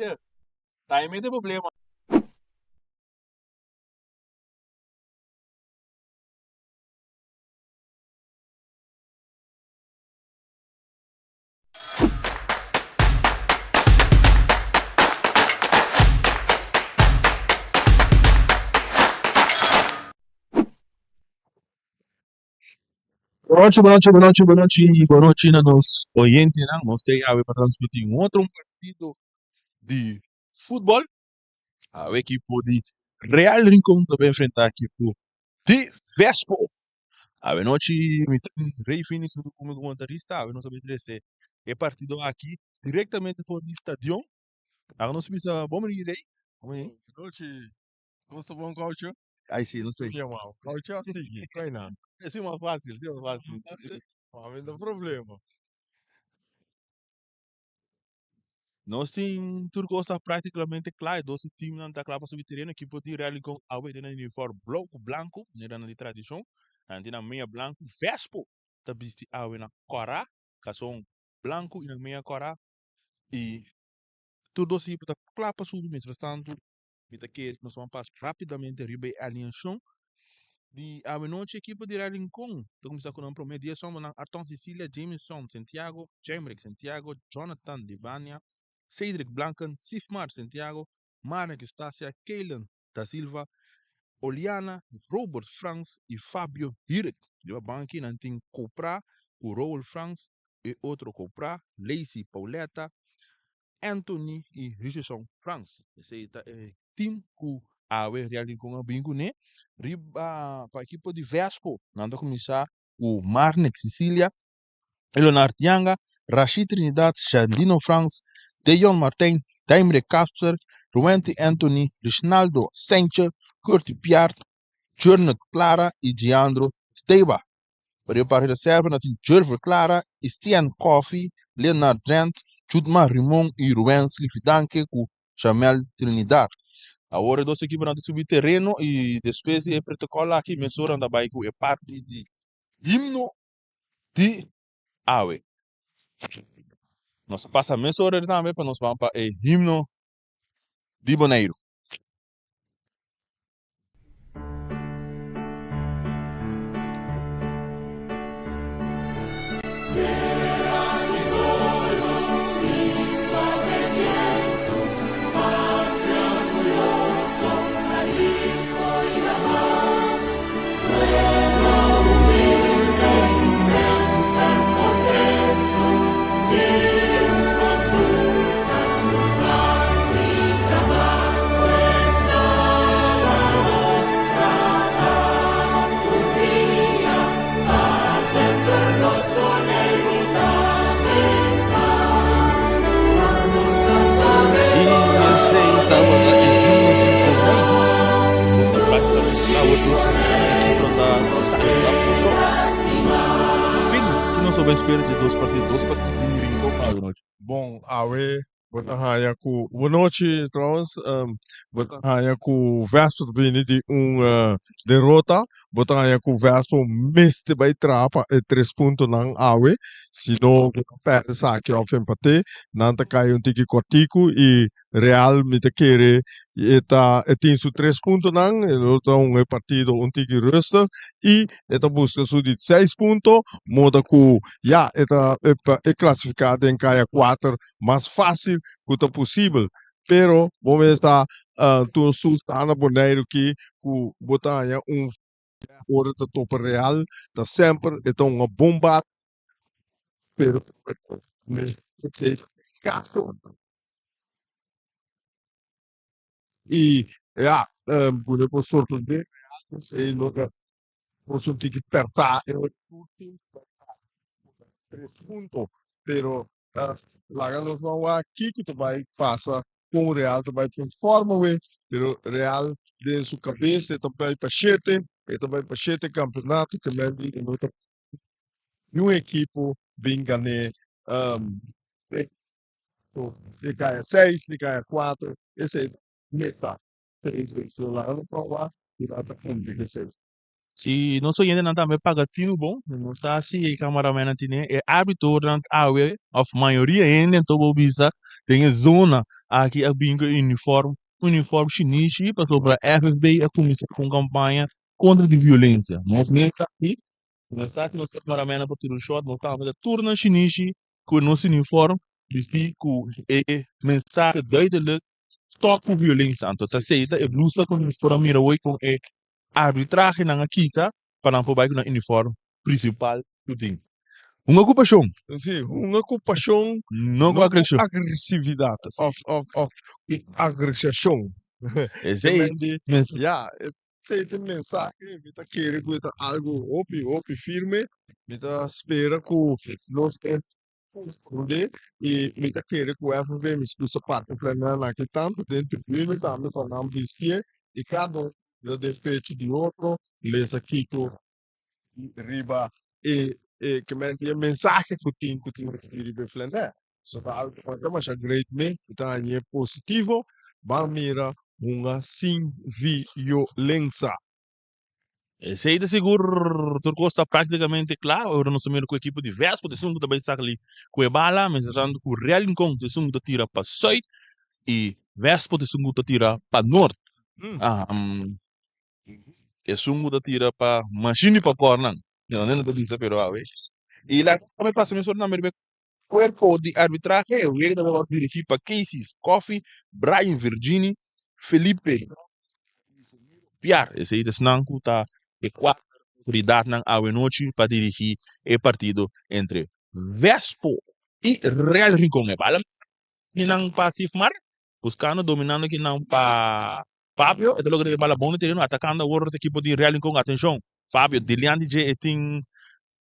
Teacher, ta e mete problema. Bonochi, bonochi, bonochi, bonochi, bonochi na nos oyentenan. Nos ta awe pa transmití un otro partido di futbol. Awe ekipo di Real Rincon ta enfrentá ekipo di Vespo. Awe nochi mi tin Rey Phoenix huntu ku mi komentarista. Awe nos a bin trese e partido aki direktamente for di stadion. Awe nos bisa bon bini Rey. Bon bini. Nochi, Gusto bon caucho? Ay sí, no sé. Yamao. Caucho a sigui, kainan. Esei mas fácil, esei mas fácil. Mami no problema. Nos tin tur kos ta práktikamente kla. E dos teamnan ta kla pa subi tereno. Ekipo di Real Rincon awe den nan uniform blou ku blanku, manera nan di tradishon. Nan tin nan meya blanku. Vespo ta bisti awe na kòrá, kason blanku i nan meya kòrá. I tur dos ekipo ta kla pa subi. Mientras tantu Mi ta kere nos ban pasa rapidamente riba e alineacion di awenochi. Ekipo di Real Rincon ta cuminsa cu nan prome dies hombernan, Arton Cecilia, Jameson Santiago, Jemrick Santiago, Jonathan Devania, Cedric Blanken, Sifmar Santiago, Marnick Eustacia, Kaylen Da Silva, Oliana, Robert Frans y Fabio Hirik. Riba banki nan tin Copra cu Roel Frans, e otro Copra, Lacey Pauletta, Anthony y Richardson Frans. Esey ta e team cu awe Real Rincon a bin cune. Riba pa ekipo di Vespo nan ta cuminsa cu Marnick Cecilia, Leonard Yanga, Rashid Trinidad, Jadlino Frans, Deyon Martijn, Daimre Kapser, Ruwenty Anthony, Rishnaldo Sencher, Curty Piart, Jurnet Clara y Giandro Steba. Pa e parti reserva na tin Jerver Clara, Estienne Coffie, Leonard Drent, Judmar Rimon y Ruwensley Fidanque cu Jamel Trinidad. Awor e dos ekiponan ta subi tereno y despues di e protocol aki mesora nan ta bay cu e parti di himno di awe. Nos a pasa mesora tambe pa nos ban pa e himno di Boneiru. Y esey tabata e himno di Boneiru. Nos ta prácticamente kla awor dus ekipo ta saluda otro. Fini, ki nos lo bay spera dje dos partido, dos partido di Rincon awe nochi? Bon, awe bo ta haña ku Bonochi trouwens, bo ta haña ku Vespo ta bini di un derota, bo ta haña ku Vespo mester bai traha pa e tres puntonan awe, si no bo ta pèrdè esaki òf empat'é, nan ta kai un tiki kòrtiku i Real mi ta kere e ta e tin su tres puntonan, e lo ta un e partido un tiki rustig i e ta buska su di seis punto, moda ku ya e ta e klasifiká den kaya kuater mas fásil ku ta posibel. Pero bo mes ta tur su sta na Boneiru ki ku bo ta haña un ora ta topa Real ta semper e ta un bon bat pero kaso y ya bo no por sorprende esey lo ta por un tiki perta e tur team tres punto pero laga nos ban wak kiko ta bay pasa con Real ta bay transforma we pero Real den su cabeza e ta bay pa shete e ta bay pa shete campeonato ke men di no ta niun ekipo bin gane Di kaya seis, di kaya kuater, esei ta meta. Si nos oyentenan tambe paga tinu bon, nos ta hasi e kamaramennan tine, e arbitronan awe, òf mayoria hende anto bo bisa den e zona. Aki a bin ku e uniform, uniform shinishi pasobra FFB a kuminsá ku un kampaña kontra di violensia. Nos mes ta aki, nos sa ku nos kameramènnan por tira un shòt, nos tambe ta tur nan shinishi ku nos uniform bistí ku e mensahe duidelik stòp ku violensia. Anto ta esei ta e blusa ku nos por a mira hoy kon e arbitrahenan a kita pa nan por bai ku nan uniform principal cu tin. Hunga cu pasion. Sí, hunga cu pasion, No cu no cu agresión. agresividad of, of, of cu agresiacion. Esey Kemen di, mensahe. ya, esey ta e mensahe. Mi ta kere cu e ta algo hopi, hopi firme. Mi ta spera cu nos ta comprende y mi ta kere cu FNV mi scusa parti flanel aki tanto den tribune tambe pa nan bistié y cada un lo den pecho di otro lesa kico riba e e ke men e mensahe ku tin ku tin riba e flanel. So ta algu masha masha great mes, mi ta hañ'é positivo. Ban mira hunga sin violensa. Esei ta sigur tur kos ta práktikamente kla. Ora nos ta mira ku ekipo di Vespo ta esun ku ta bai sak li ku e bala, mientrastanto ku Real Rincon ta esun ku ta tira pa sùit i Vespo ta esun ku ta tira pa nort. Esun ku ta tira pa mashini pa kòrnan. No no ta bisa pero awe. I la kos a pasa mesora tambe riba e kuerpo di arbitrahe. E wega tabata wòrdu dirigí pa Casey Scoffey, Brian Virgini, Felipe Piar. Esei ta esnan ku ta e kuater outoridatnan awenochi pa dirigí e partido entre Vespo i Real Rincon. E bala kinan pa Sifmar, buskando dominando kinan pa Fabio e ta logra riba la bon di tereno atakando awor e ekipo di Real Rincon. Atenshon, Fabio dilianti dje e tin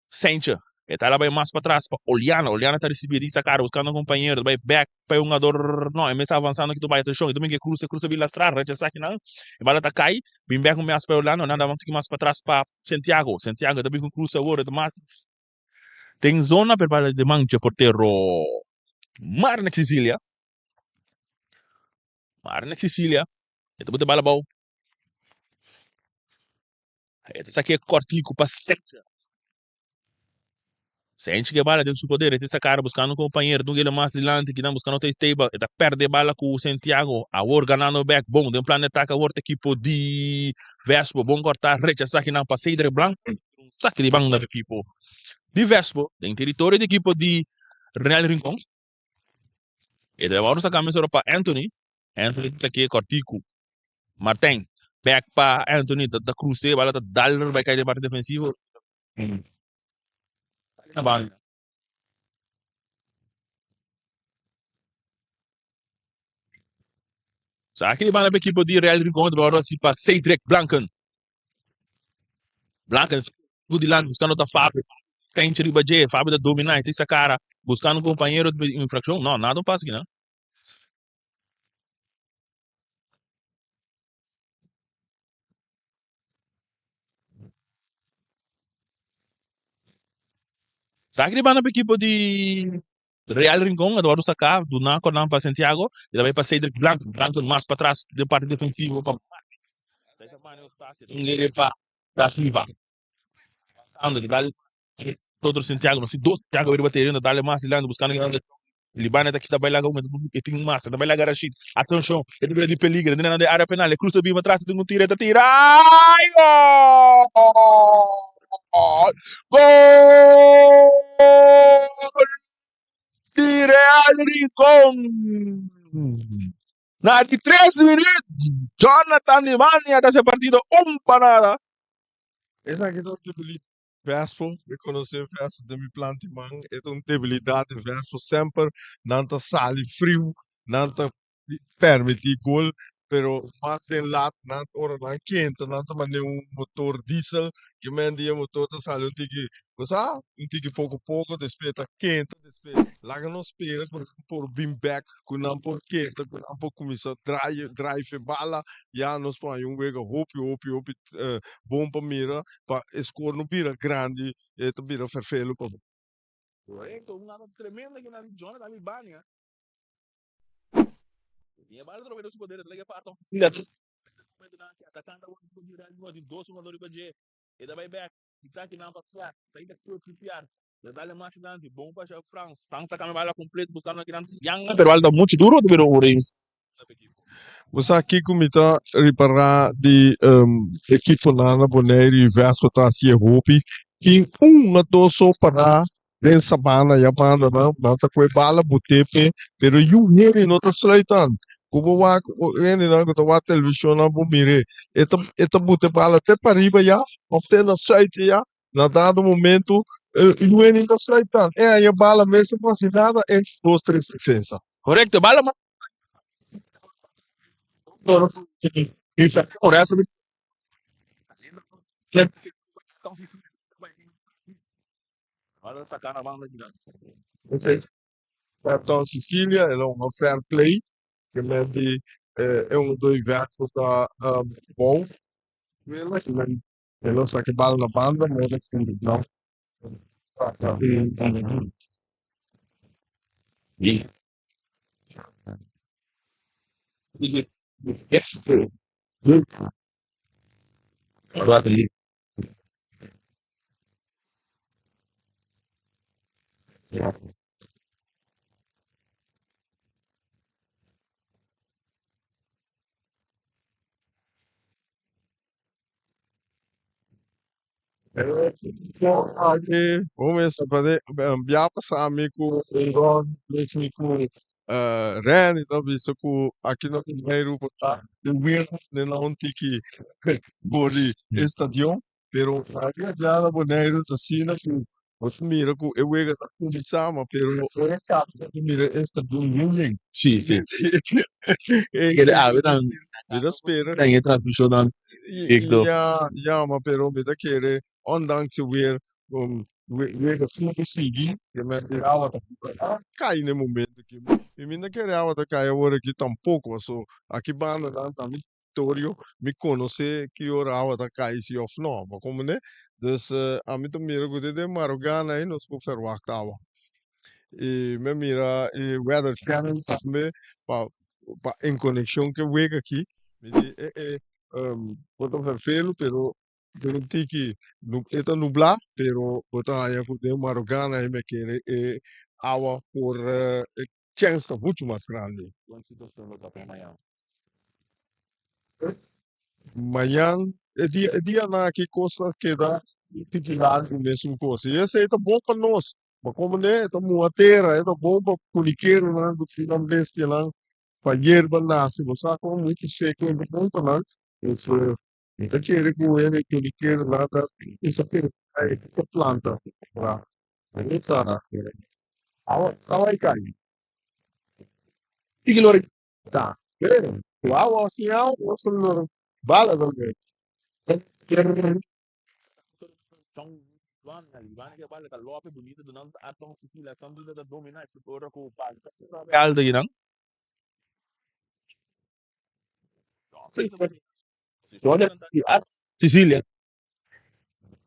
Sentje. E ta la bai mas patras pa Oliana. Oliana ta risibi di Sakar buskando un kompañero. Ta bai bek pa e hungador. No, e mes ta avansando aki bai. Atenshon, e ta bin ke krusa, krusa bin lastra, rechasá kinan. E bala ta kai. Bin bek un mes pa Oliana. Oliana ta avansa un tiki mas patras pa Santiago. Santiago ta bin ku krusa awor. E ta mas den zona pero bala den man dje portero Marnex Cecilia. Marnex Cecilia. E ta bota bala abou. E ta sakia kòrtiku pa Sencha. Sencha ke bala den su poder. E ta sakara buskando un kompañero. Dun el mas dilanti kinan buskando ta Esteban. E ta pèrdè bala ku Santiago. Awor ganando bèk. Bon den plan di atake awor ta ekipo di Vespo. Bon kòrtá rechasá kinan pa Cedric Blanco. Un saki di banda pa ekipo di Vespo den teritorio di ekipo di Real Rincon. E ta wòrdu saká mesora pa Anthony. Anthony ta saké kòrtiku. Martijn bèk pa Anthony ta ta krus'é bala ta dal bai kai den parti defensivo. Na banda. Saki di banda pa ekipo di Real Rincon ta wòrdu hasi pa Cedric Blanken. Blanken ku dilanti buskando ta Fabio. Penche riba dje, Fabio ta dominá, e ta isa kara buskando un kompañero di infrakshon. No, nada un pasa aki nan. Saki di banda pa ekipo di Real Rincon, Eduardo Saká, duna kòrnan pa Santiago, i ta bai pa Cedric Blanco, Blanco mas patras den parti defensivo pa Martins. Un lere pa Da Silva. Pasando di dal otro Santiago, no si dos Santiago riba tereno, dale mas dilanti buscando grande. Libana ta kita bai laga un, e tin un mas, ta bai laga Rashid. Atención, e ta bira di peligro, den de área penal, e cruza bima atrás, tin un tira, e ta tira. Ay, gol! Gol! Di Real Rincon! Na di tres minuut, Jonathan Limania ta hasi e partido un pa nada. Esaki ta un debilidad di Vespo. Mi conoce Vespo den mi planti man. E ta un debilidad di Vespo. Semper nan ta sali friu, nan ta permiti gol, pero mas den lat nan ora nan kenta nan ta manda un motor diesel, ke men di e motor ta sali un tiki, bo sa, un tiki poko poko, despues ta kenta, despues laga nos spera ku nan por bin bek, ku nan por kenta, ku nan por kuminsa draai, drive e bala, ya nos por haña un wega hopi hopi hopi bon pa mira, pa e score no bira grandi, e ta bira ferfelu pa. Correcto, un arma tremendo aki nan di Jonathan Libania. Tin e bala trobe den su poder, e ta lege parto. Atacante awor di dos jugador riba dje. E ta bai bek, kita kinan pa Piar, ta ita Piar. Ta dale mas dilanti, bon pasa Frans. Frans ta cambia bala completo buscando akinan Yanga, pero bala ta mucho duro, ta bira un race. Bo sa kiko mi ta ripará di ekiponan na Boneiru i Vespa ta hasi e hopi? Tin un a dos so pará den sabana ya banda nan, nan ta kohe bala bot'é p'e, pero yu hende no ta sluit an. Ku bo wak hendenan ku ta wak televishon nan bo mir'é, e ta e ta bota e bala te pariba ya òf te na sùit ya, na dado momento yu hende no ta sluit an. E haña bala mes sin hasi nada, e dos tres defensa. Korekto, bala Captain Cecilia el a hunga fair play ke men di e un doi verso ta bou el a saka e bal na banda moda ku nan Bo mester pa de bia pasa mi ku Ron mi ku Randy ta bisa ku aki na Boneiru bo ta e weer den un tiki for di e stadion pero aki aja na Boneiru ta asina ku bo ta mira ku e wega ta kuminsá ma pero ora kaba bo ta mira e stadion yen yen. Sí, sí. Kere awe nan Mi ta spera. Den e transmishonnan directo. Ya, ya, ma pero mi ta kere ondanks e weer wega tur sigui e mester awa ta kai na e momento aki. Mi mi no kere awa ta kai awor aki tampoco paso aki banda nan ta mi territorio mi conoce ki ora awa ta kai si of no bo comprende. Dus ami ta mira cu den marugana ahi nos por verwacht awa. Y mi a mira e weather channel tambe pa pa en conexion cu e wega aki mi di e e bo ta vervelu pero Den un tiki e ta nublá, pero bo ta haña ku den marugana ei mekere e awa por e chèns ta muchu mas grandi. Kon situashon lo ta pa mañan? Mañan, e dia e dianan aki kos ta keda tiki largu mesun kos. I esei ta bon pa nos. Bo komprendé? E ta muha tera, e ta bon pa kunikeronan ku tin nan bestianan pa yerba nase. Bo sa kon muchu seku e ta bon pa nan. Mi ta kere ku hende kende kere lata esa pensa e ta planta ra mi ta awa awa i kai tiki lori ta pero ku awa sin awa nos ta lora bala tambe. Sicilia.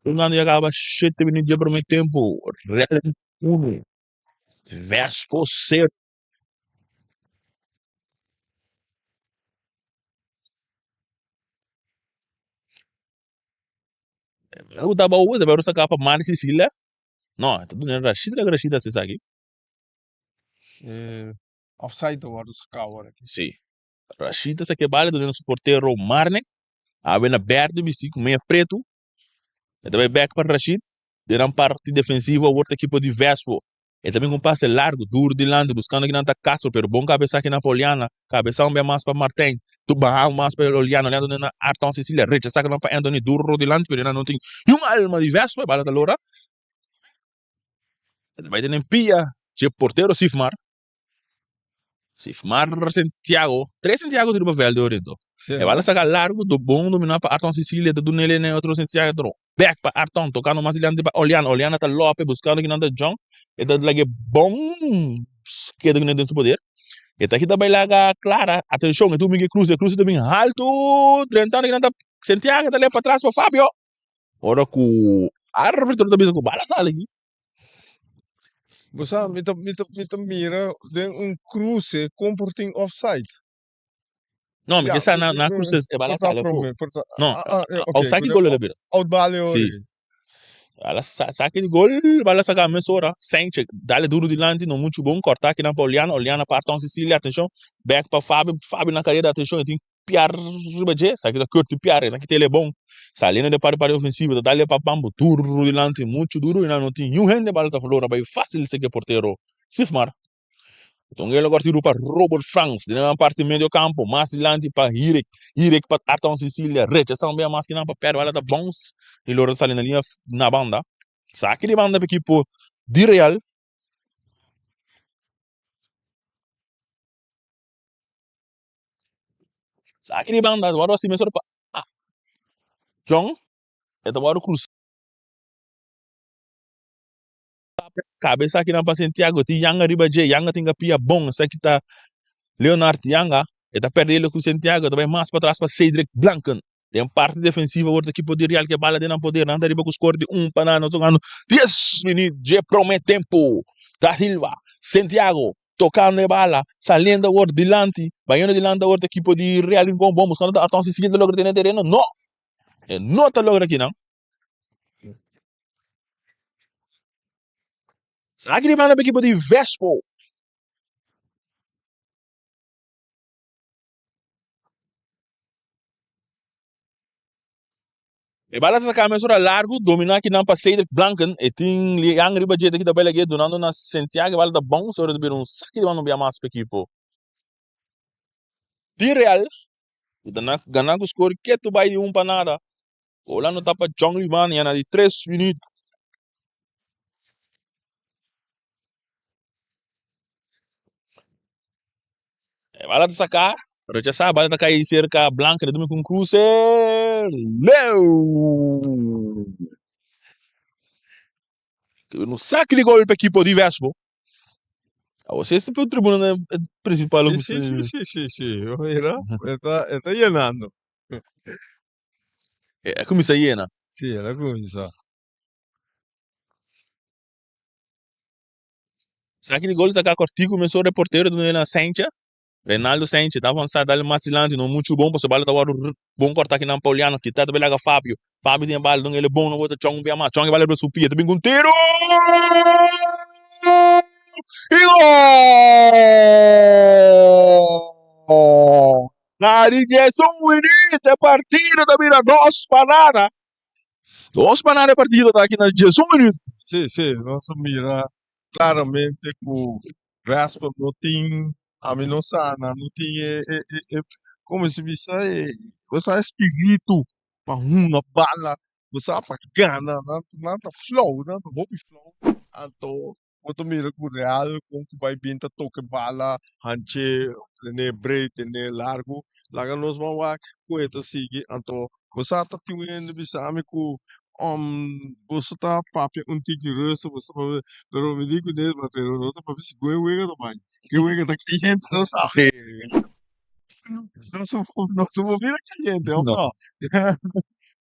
Jugando ya caba shete minuut dje prome tempo. Real uno. Vespo cero. Algo taba usa, pero saca pa manda Sicilia. No, ta duna Rashid, Rashid haci esaki. Offside ta wòrdu saká awor aki. Sí. Rashid ta saka e bala duna su portero Marnek. Awe na berde bisti ku meya pretu. E ta bai bek pa Rashid. Den nan parti defensivo awor ta ekipo di Vespo. E ta bin ku un pase largu, duru dilanti, buskando kinan ta Castro, pero bon kabesa kinan pa Oliana. Kabesa un bia mas pa Martijn. Tu baha un mas pa Oliana. Oliana duna na Arton Cecilia. Rechasa kinan pa Anthony. Duru dilanti, pero nan no tin niun alma di Vespo. E bala ta lora. E ta bai tene pia dje portero Sifmar. Sifmar Santiago. Tres Santiago riba veld de Oriento. Sí. E bala saca largo, do bon dominá pa Arton Sicilia, ta dunele na otro Santiago, tro. Back pa Arton, tocando mas dilanti pa Oliana. Oliana ta lope, buscando kinan ta John. E ta lage bon keda kuné den su poder. E ta kita bai laga Clara. Atencion, e tu Miguel Cruz, e Cruz ta bin halto, drentando kinan ta Santiago, ta lef patras pa Fabio. Ora ku arbitro ta bisa ku bala sali aki. Bo sa, mi ta, mi ta, mi ta mira den un cruce kon por tin offside. No, mi Ya, ke sa na, na mm, cruce e bala por ta sali afó. prome, por ta, No, ah, ah, eh, ok, offside ku ki gol den el a bira. out bal e Sí. ori. Bala saki di gol, bala saka mesora. Sanchez, dale duro dilanti, no mucho bon. Corta aki na pa Oliana, Oliana pa Arton Cecilia, atencion. Back pa Fabio, Fabio na carrera, atencion. E tin Piar riba dje, esaki ta Curti Piar, esaki ta el e bon. Saliendo de parti parti ofensivo, ta dale pa Bambo, duro dilanti, mucho duro, y nan no tin niun hende, bala ta logra bay facil seki e portero Sifmar. Tonguelo agora tiro pa Robert Franks, di nan parti medio campo, mas dilanti pa Hirik, Hirik pa Arton Cecilia, rechaza un bia mas ki nan pa perde, bala ta bounce, y logra sali na linea na banda. Saki di banda pa equipo di Real. Saki di banda, wòrdu hasi mesora pa John, e ta wòrdu krusa kabes akinan pa Santiago, tin Yanga riba dje, Yanga tin kapia bon, esaki ta Leonard Yanga, e ta pèrdè el ku Santiago, e ta bai mas patras pa Cedric Blanken, den parti defensivo awor ta ekipo di Real ke bala den nan poder, nan ta riba ku skor di un pa nada, nos ta jugando dies minüt dje promé tempu, Da Silva, Santiago, tocando e bala, saliendo awor dilanti, bayendo dilanti awor ta equipo di Real Rincon, bon buscando ta Arton Cecil ta logra tene tereno, no, e no ta logra kinan. Saki di banda pa equipo di Vespo. E bala ta saca mesora largo, domina kinan pa Cedric Blanken, e tin Liang riba dje ta kita bela ge dunando na Santiago, e bala ta bounce ora ta bira un saki di banda un bia mas pa ekipo di Real, ku ta na gana ku score ketu bai di un pa nada. Gola no ta pa John Limania na di tres minuut. E bala ta saká, rechasá, bala ta kai serka Blanca, ta dumi ku un kruse leu. Un saki di gol pa ekipo di Vespo. Awor si esta tribuna principal. Si, si, si, si, si. Mira, e ta, e ta yenando. E a kuminsá yena. Si, el a kuminsá. Saki di gol saka kortiku mesora e portero duna el na Sencha. Reinaldo Sencha ta avansa dal mas dilanti no muchu bon pasobra bala ta wòrdu bon kòrta kinan Pauliano kita ta belaga Fabio. Fabio tin e bala duna el e bon no bota Chong un bia mas. Chong e bala riba su pia ta bin ku un tiro i gol! Na di diesun minüt e partido ta bira dos pa nada. Dos pa nada e partido ta aki na diesun minüt. Si, si, nos a mira claramente cu Vespa no tin, ami no sa, nan no tin e, e, e, e, como se bisa, e, bo sa e spiritu pa hunga bala, bo sa pa gana, nan, nan ta flow, nan ta hopi flow, anto Bo ta mira ku Real kon ku bai bin ta toka e bala hanch'é, ten'é breed, ten'é largu. Laga nos ban wak ku e ta sigui. Anto bo sa ta tin un hende bisa mi ku boso ta papia un tiki ruso, boso ta papia, pero mi di kuné pero no ta papia si ku e wega ta bai, ku e wega ta kayente no sa. Nos nos por mira kayente of no?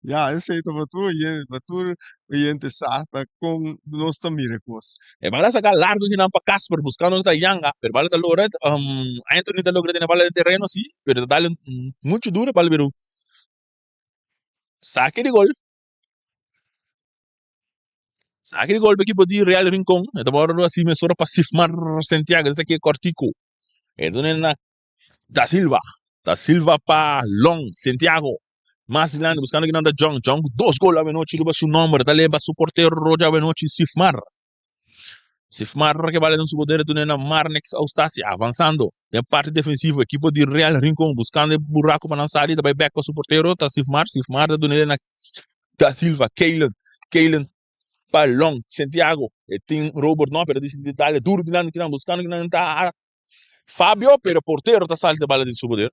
Ya, esei ta pa tur oyente, pa tur oyente sa ta kon nos ta mira e kos. E bala saka largo kinan pa Casper buscando ta Yanga, pero bala ta logra, Anthony ta logra tene bala den terreno si, pero ta dale mucho duro bala bira un sake di gol. Sake di gol pa ekipo di Real Rincon, e ta wòrdu hasi mesora pa Sifmar Santiago, esaki e kòrtiku. E duna na Da Silva, Da Silva pa Long, Santiago. Mas dilanti buscando kinan ta John, John cu dos gol awenochi riba su nomber, ta leba su portero djawe-nochi Sifmar. Sifmar ke bala den su poder dune na Marnix Austasia, avanzando den parti defensivo ekipo di Real Rincon buscando e buraco pa nan sali, ta bay bek pa su portero ta Sifmar, Sifmar ta dunele na Da Silva, Keilen, Keilen pa Long, Santiago, e tin Robert no pero dicidi di dale duro dilanti kinan buscando kinan ta Fabio, pero portero ta salta bala den su poder.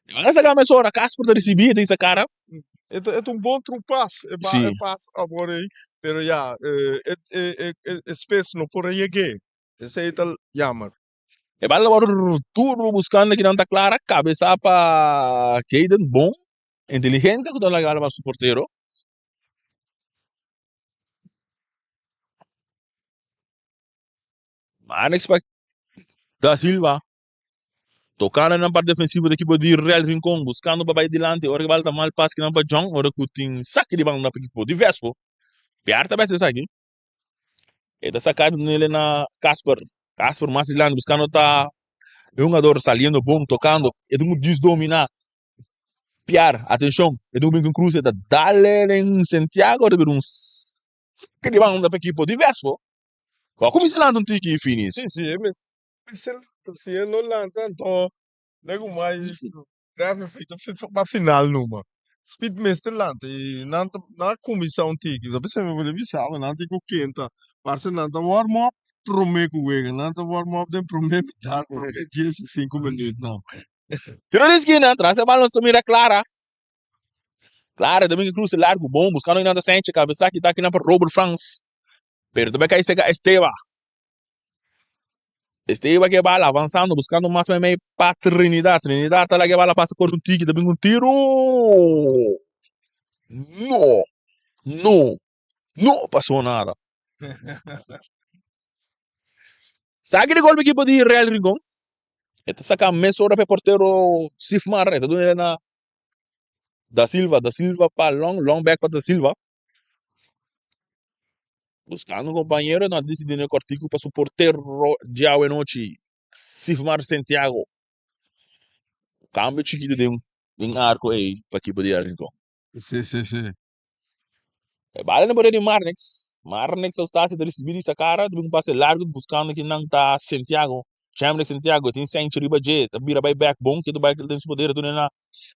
E sa mesora Casper ta ricibi e ta isa cara. E ta, e ta un bon trupas, e ba, Sí. e pas awor ei, pero ya, eh, e, e, e, e, e spes no por a yeg'é. Esei ta jammer. E bala wòrdu duro buscando kinan ta clara, cabeza pa Kayden, bon, inteligente ku ta laga bala pa su portero. Marnix pa Da Silva. Tocando na parte defensivo di ekipo di Real Rincon, buscando pa bay dilanti. Ora cu bal ta mal pas kinan pa John, ora cu tin saki di banda pa ekipo di Vespo. Piar ta bes esaki. E ta saca nele na Casper. Casper mas dilanti buscando ta e hungador saliendo bon, tocando. E tin cu disdomina. Piar, atencion, e tin cu bin cu un cruce, e ta dale den Santiago, ora bira un saki di banda pa ekipo di Vespo. Cu a cuminsa lanta un tiki Finis. Si, si, e mester si e no lanta anto legu mai referee ta pa final numa. Speed mester lanta y nan ta nan a cuminsa un tiki. Ta bisa mi bo ta bisa bo nan tin cu kenta. Parce nan ta warm up prome cu wega. Nan ta warm up den prome mitad prome 15 minuut nan. Tiro di skina, tras e bal nos ta mira Clara. Clara ta bin cu cruce largo bon buscando nan ta Sanchez cabeza kita akinan pa Robert Frans. Pero ta bai kai seka Esteba. Esteba ke bala avanzando buscando mas mei pa Trinidad. Trinidad ta laga e bala pasa kor un tiki ta bin un tiro. No, no, no pasó nada. Saki di gol pa ekipo di Real Rincon. E ta saka mesora pa e portero Sifmar. E ta duna na Da Silva. Da Silva pa Long. Long back pa Da Silva. Buscando un compañero, no a dicidi n'e cortico pa su portero djawe nochi, Sifmar Santiago. Cambio chikito den den arco ey pa equipo di El Rincon. Sí, sí, sí. E bala na poder di Marnix. Marnix Eustasio ta ricibi di Sacara, ta bin un pase largo buscando kinan ta Santiago. Chemrick Santiago tin Senchi riba dje, ta bira bay back bon, ketu bay den su poder, duna na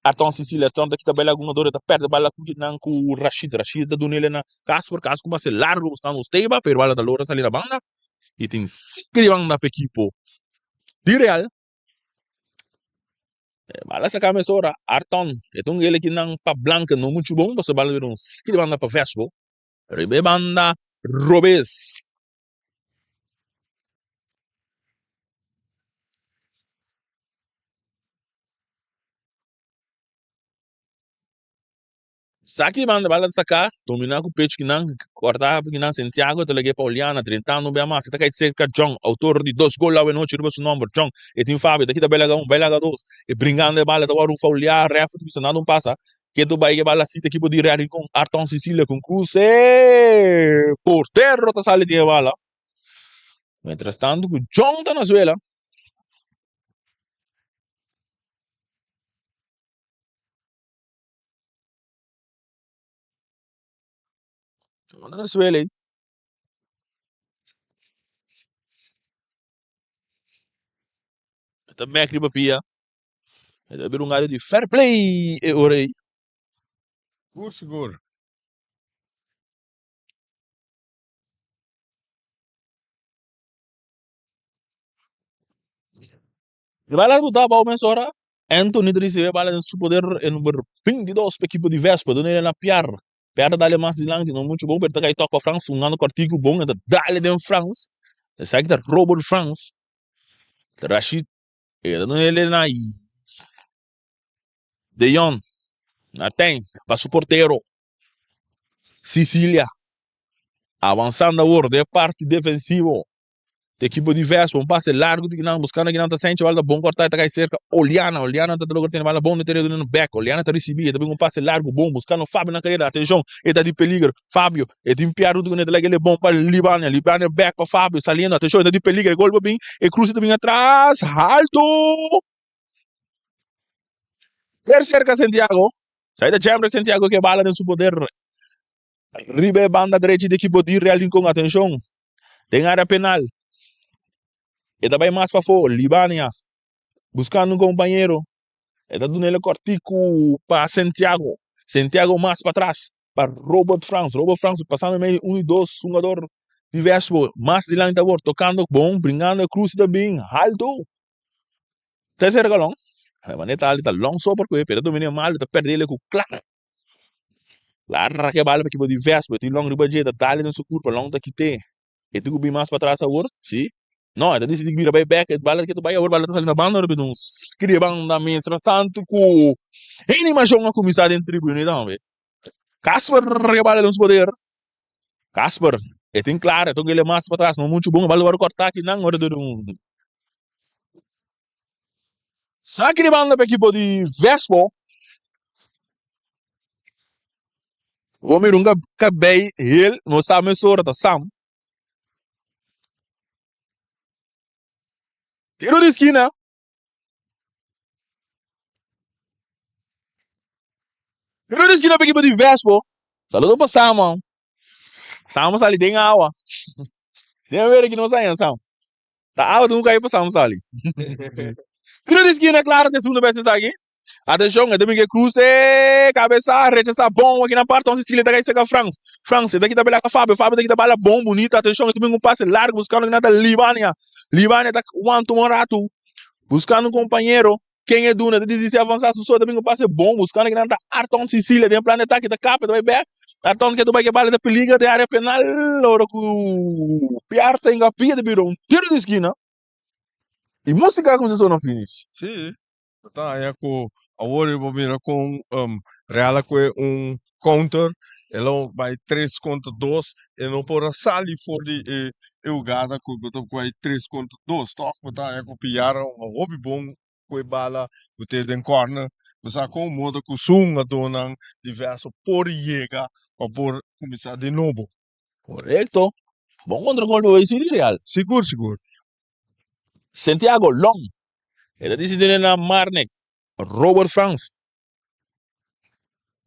Arton Cecilia, Arton ta kita bala ku hungador, e ta perde bala ku kinan ku Rashid, Rashid ta dun'el na Casper, Casper ku pase largo buskando Steba, pero bala ta logra sali na banda i tin sinku di banda pa ekipo di Real. E bala saka mesora, Arton, e ta un gele kinan pa Blanke no muchu bon, pasobra bala bira un sinku di banda pa Vespo, riba e banda robes. Saki banda bala saca, domina cu pecho kinan, corta kinan Santiago ta lag'e pa Oliana, drentando un bia mas, e ta cay cerca John, autor di dos gol awe nochi riba su nomber, John, e tin Fabio, ta kita belaga un, belaga dos, e bringando e bala ta worde un faulia, ref ta bisa nada un pasa, Ketu bai ke bala sita ekipo di Real Rincon, Arton Cecilia ku kruse, portero ta sali tin e bala. Mientras tanto ku John ta na suela. John ta na suela ei. Ta bek riba pia. E ta bira un área di fair play e ora ei. Sigur, sigur. E bala botá abou mesora. Anthony ta risibi e bala den su poder e number 22 pa ekipo di Vespa. Duna el na Piar. Piar ta dale mas dilanti, no muchu bon, pero ta kai tok pa Frans. Un gano kòrtiku bon, e ta dale den Frans. Esaki ta Robert Frans. Rashid E ta duna el na De Jong, Martijn pa su portero Cicilia. Avanzando awor den parti defensivo di ekipo di Vespo. Un pase largo di kinan buscando kinan ta Sancho bala ta bon corta e ta cay cerca Oliana. Oliana ta logra tene bala bon den tereno duna bek. Oliana ta ricibi e ta bin un pase largo bon buscando Fabio na careda. Atencion e ta di peligro. Fabio e tin pia rutu ku ta laga el bon pa Libania. Libania bek pa Fabio saliendo. Atenshon e ta di peliger. E gol por bin. E cruce ta bin atras. Alto! Per cerca Santiago. Sai ta Jemrick Santiago ke bala den su poder. Riba e banda drechi di ekipo di Real Rincon. Atenshon. Den area penal. E ta bai mas pafó. Libania buscando un compañero. E ta duna el cortico pa Santiago. Santiago mas patras pa Robert Frans. Robert Frans pasando medio un y dos jugador di Vespo. Mas dilanti awor tocando bon, bringando e cruce ta bin alto. Tercer galon. Manera ta long so por pero domina mal, ta perde cu Clara. Clara ke bala pa ekipo di Vespo. Tin long riba dje, ta dale den su curpa, long ta kite. E tin ku bin mas patras awor, si. No, e ta disidí bira bai bek, e bala ke ta bai awor, bala ta sali na banda, ora bira un skri banda mientras tanto ku animashon a kuminsá den tribuna tambe. Casper ke bala den su poder. Casper, e tin klara, e ta kele mas patras, no muchu bon, e bala ta wòrdu kòrtá akinan, ora ta un. Saki di banda pa ekipo di Vespo. Bo mira un kabei hel, no sa mesora ta Sam. Tiro di skina. Tiro di skina pa ekipo di Vespo. Saludo pa Sam. Sam sali den awa. Den wera ki nos haña Sam. Ta awa nunca aí pa Sam sali. Tiro di skina Clara te segundo bes esaki. Atenshon, e ta bin ke kruse, kabesa, rechasa bon aki na parti, onse Cecilia ta kai seka Frans. Frans e ta kita bela ka Fabio, Fabio ta kita bala bon bunita, atenshon e ta bin un pase largo buskando ki nan ta Libania. Libania ta wanta un ratu buskando un kompañero, ken e duna, ta disisi avansa su so, ta bin un pase bon buskando ki nan ta Arton Cecilia den plan di atake ta kap, e ta bai bek, Arton ke ta bai ke bala ta peligra den area penal ora ku Piar ta hinga pia ta bira un tiro di skina i musika a kuminsa sona finish. Sí, Bo ta haña ku awor bo mira kon Real a kue un counter, e lo bai tres kontra dos, e no por a sali for di e hugada ku bo ta bai tres kontra dos. Tòg bo ta haña ku Piara un hopi bon ku e bala ku te den corner. Bo sa kon modo ku su hungadónan diverso por yega pa por kuminsá di nobo. Korekto. Bon kontra-golpe bo hasi di Real. Sigur sigur. Santiago Long. E ta disidi na Marnek. Robert Frans.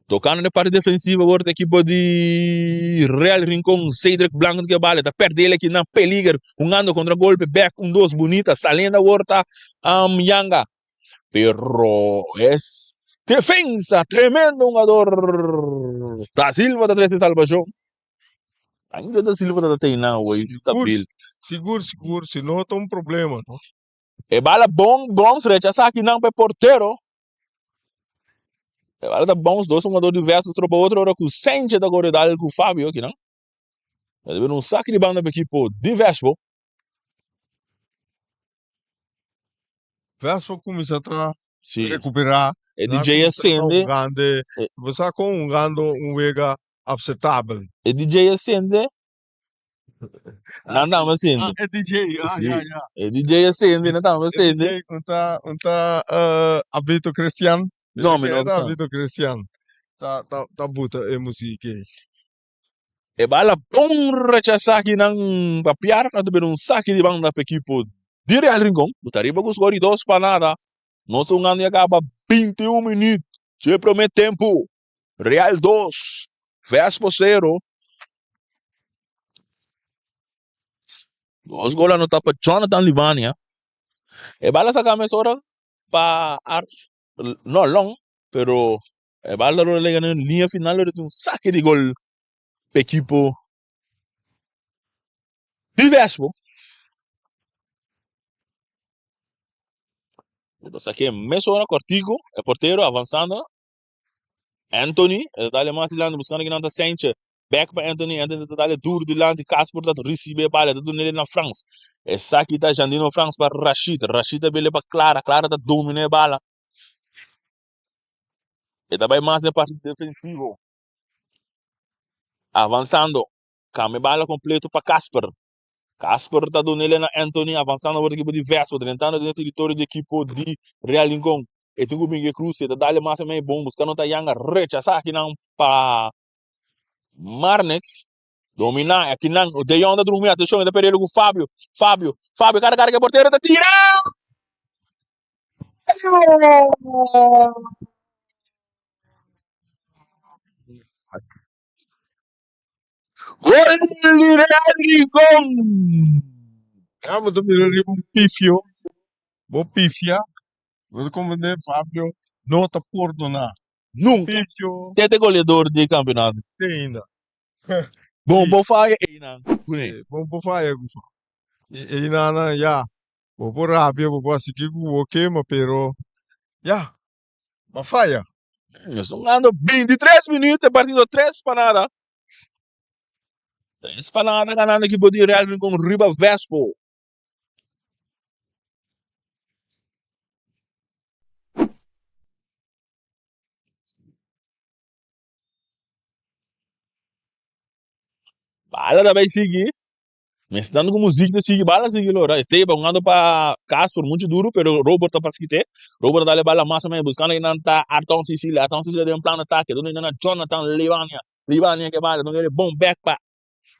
Tocando na parte defensiva agora da equipa de Real Rincón. Cedric Blanco que bala. Ta perde ele aqui na peliger. Jugando contra golpe. Back. Un, dos. Bonita. Saliendo agora ta Yanga. Pero es defensa. Tremendo jugador. Da Silva ta trece salvación. Ainda Da Silva ta teina hoy. Stabil. Sigur, sigur. Si no ta un problema, no? E bala bon, Bons rechasa akinan pa e portero. E bala ta Bons, dos hungador diverso tropa otro ora ku Sanchez ta kore dal ku Fabio akinan. E ta bira un saki di banda pa ekipo di Vespo. Vespo kuminsá ta Sí. rekuperá. E Nan DJ a kuminsá ta sende. hungando, bo sa kon hungando un wega apsetabel. E DJ a sende. Nan tamba sende. Ah, e DJ, ah, Sí. ya, ya. E DJ a sende, nan tamba E sende. DJ un ta, un ta eh, Abito Christian. No, mi no Ta sa. Abito Christian. Ta, ta, ta buta e muziek ei. E bala bon rechasá aki nan pa Piar, nan ta bira un saki di banda pa ekipo di Real Rincon. Ku ta riba ku skor di dos pa nada. Nos ta hungando ya kaba 21 minuut dje promé tempu. Real 2, Vespo 0. Dos gol anotá pa Jonathan Livania. E bala saka mesora pa Art, no long, pero e bala lo lega na linha final lo un saque di gol pa ekipo di Vespo. Lo saque mesora cortico, e portero avanzando Anthony, e ta dale mas dilanti buscando kinan ta Sanchez. Back pa Anthony, Anthony ta dale duro dilanti, Casper ta recibe e bala, ta dunele na Frans. Esaki ta Jandino Frans pa Rashid, Rashid ta bele pa Clara, Clara ta domina e bala. E ta bai mas den parti defensivo. Avanzando, cambia e bala completo pa Casper. Casper ta dunele na Anthony, avanzando awor ekipo di Vespo, drentando den e teritorio di ekipo di Real Rincon. E tin ku bin ke kruse, ta dale mas mei bon, buskando ta yanga, rechasá akinan pa Marnix. Dominá akinan, De Jong ta drumi, atenshon, e ta perdé ku Fabio, Fabio, Fabio, kara kara ke portero ta tira! Gol di Real Rincon! Ja, bo ta mira riba un pifio. Bo pifia. Bo ta comprende, Fabio no ta pordoná. Nunca. Pifio Tete goleador di campeonato. te ainda. Bon, Sí. bo faya einan. Kuné. Sí, bon bo faya ku Fabio. I einan, ya. Bo por rabia, bo por hasi kiko ku bo kema, pero ya, bo a faya. Nos ta hungando 23 minuut e partido 3 pa nada. 3 pa nada ganando ekipo di Real Rincon riba Vespo. Bala ta bai sigui. Mester tanto ku muzik ta sigui bala sigui lora. Esteban hungando pa Casper mucho duro pero Robert ta pas kite. Robert ta dale bala mas o menos buscando einan ta Arton Sicilia. Arton Sicilia den plan atake. Donde einan Jonathan Libania. Libania ke bala. Donde bon back pa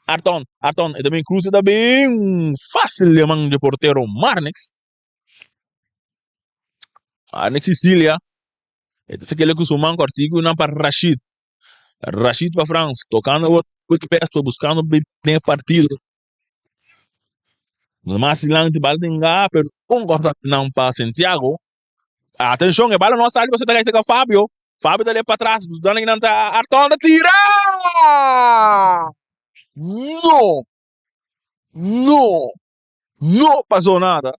Arton. Arton e ta bin cruce ta bin facil den man di portero Marnix. Marnix Sicilia. E ta sekele ku su man kortiku nan pa Rashid. Rashid pa Frans, tocando awor cu peso, buscando den partido. Mas dilanti bal tin ga, pero un corta nan pa Santiago. Atencion, e bala no sali pasobra ta cay cerca Fabio. Fabio ta lep patras, dan nan ta Arton ta tira! No! No! No pasó nada.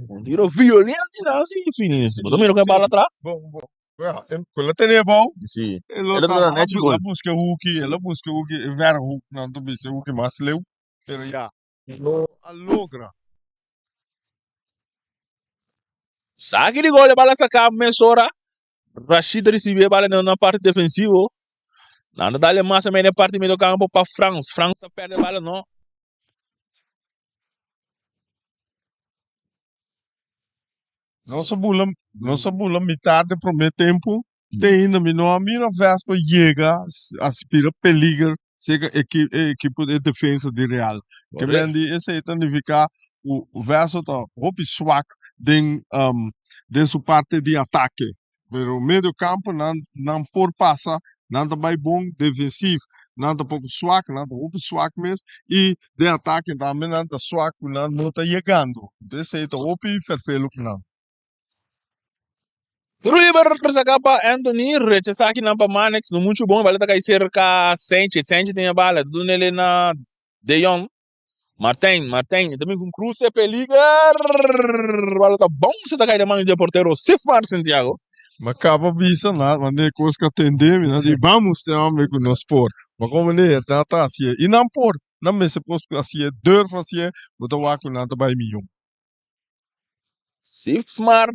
Un tiro violento nan si finis. Bo ta mira ku e bala tra? Bon, bon. Ja, en ku la tene bou. Si. E lo El a ta trata nechi gol. a buska hoeki, el a buska hoeki, e verre hoek nan ta bisa hoeki mas leu. Pero ya, no a logra. Saki di gol e bala saka mesora. Rashid risibi e bala na parti defensivo. Nan ta dale mas o menos parti medio campo pa Frans. Frans ta perde bala no. Nos a bula, nos a bula mitad de primer tempo. Te ainda mi no a mira Vespa yega a spira peliger cerca equi, e equipo de defensa di Real. Ke men di esei ta nifica ku Vespa ta hopi swak den um, den su parte di atake. Pero medio campo nan nan por pasa, nan ta bai bon defensief, nan ta poko swak, nan ta hopi swak mes y den atake tambe nan ta swak ku nan no ta yegando. Esei ta hopi ferfelu ku nan. Ruiber saka pa Anthony, rechasa akinan pa Manex, no muchu bon, bala ta kai serka Sanchez, Sanchez tin e bala, dunele na De Jong, Martijn, Martijn, e ta bin ku un kruse peliger, bala ta bounce ta kai den man di e portero Sifmar Santiago. Ma kaba bisa na wanneer kos ka tende mi nan di vamos te hombre ku nos por. Ma komo ne nan ta hasié i nan por, nan mester por hasié, durf hasié, bo ta wak ku nan ta bai mihó. Sifmar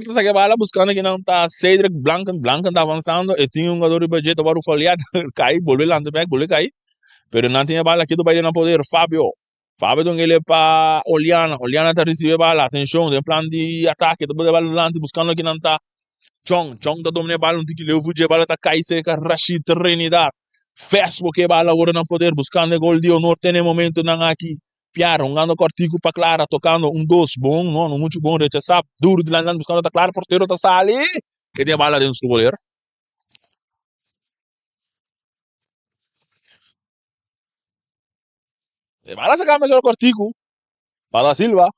ta saka e bala buscando kinan ta Cedric Blanken. Blanken ta avanzando. E tin un jugador riba dje ta wòrdu foliá. Kai, bolbe lanta bek, bolbe kai. Pero nan tin e bala ketu bai den nan poder. Fabio. Fabio ta un ele pa Oliana. Oliana ta risibi e bala. Atenshon, den plan di atake. Ta bota e bala dilanti buscando kinan ta Chong. Chong ta domina e bala un tiki leu for dje. Bala ta kai serka Rashid Trinidad. Vespo ke e bala awor den nan poder buscando e gol di honor te na e momentonan aki. Piar, hungando kortiku pa Clara, tokando un dos, bon, no, no muchu bon, rechasá duru dilanti dilanti buskando ta Clara, portero ta sali, e tin e bala den su poder. E bala saka mesora kortiku pa Da Silva.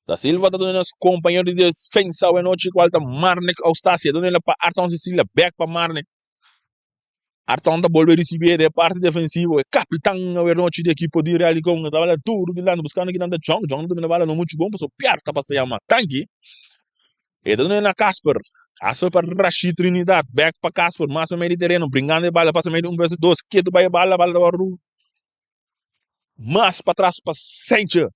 Da Silva ta duna su kompañero di defensa awe nochi kual ta Marnick Austasia. Duna pa Arton Cecilia, bek pa Marnick. Arton ta bolbe risibié den e parti defensivo. E kapitan awe nochi di ekipo di Real Licon ta bala duru dilanti buskando kinan ta Jong. Jong ta domina bala no muchu bon pasobra Piar ta pasa yama Tanki. E ta duna na Casper. Casper pa Rashid Trinidad. Bek pa Casper mas pa medio di tereno bringando e bala pasa medio un versus dos. Ketu bai e bala, bala ta wòrdu Mas patras pa Sentje.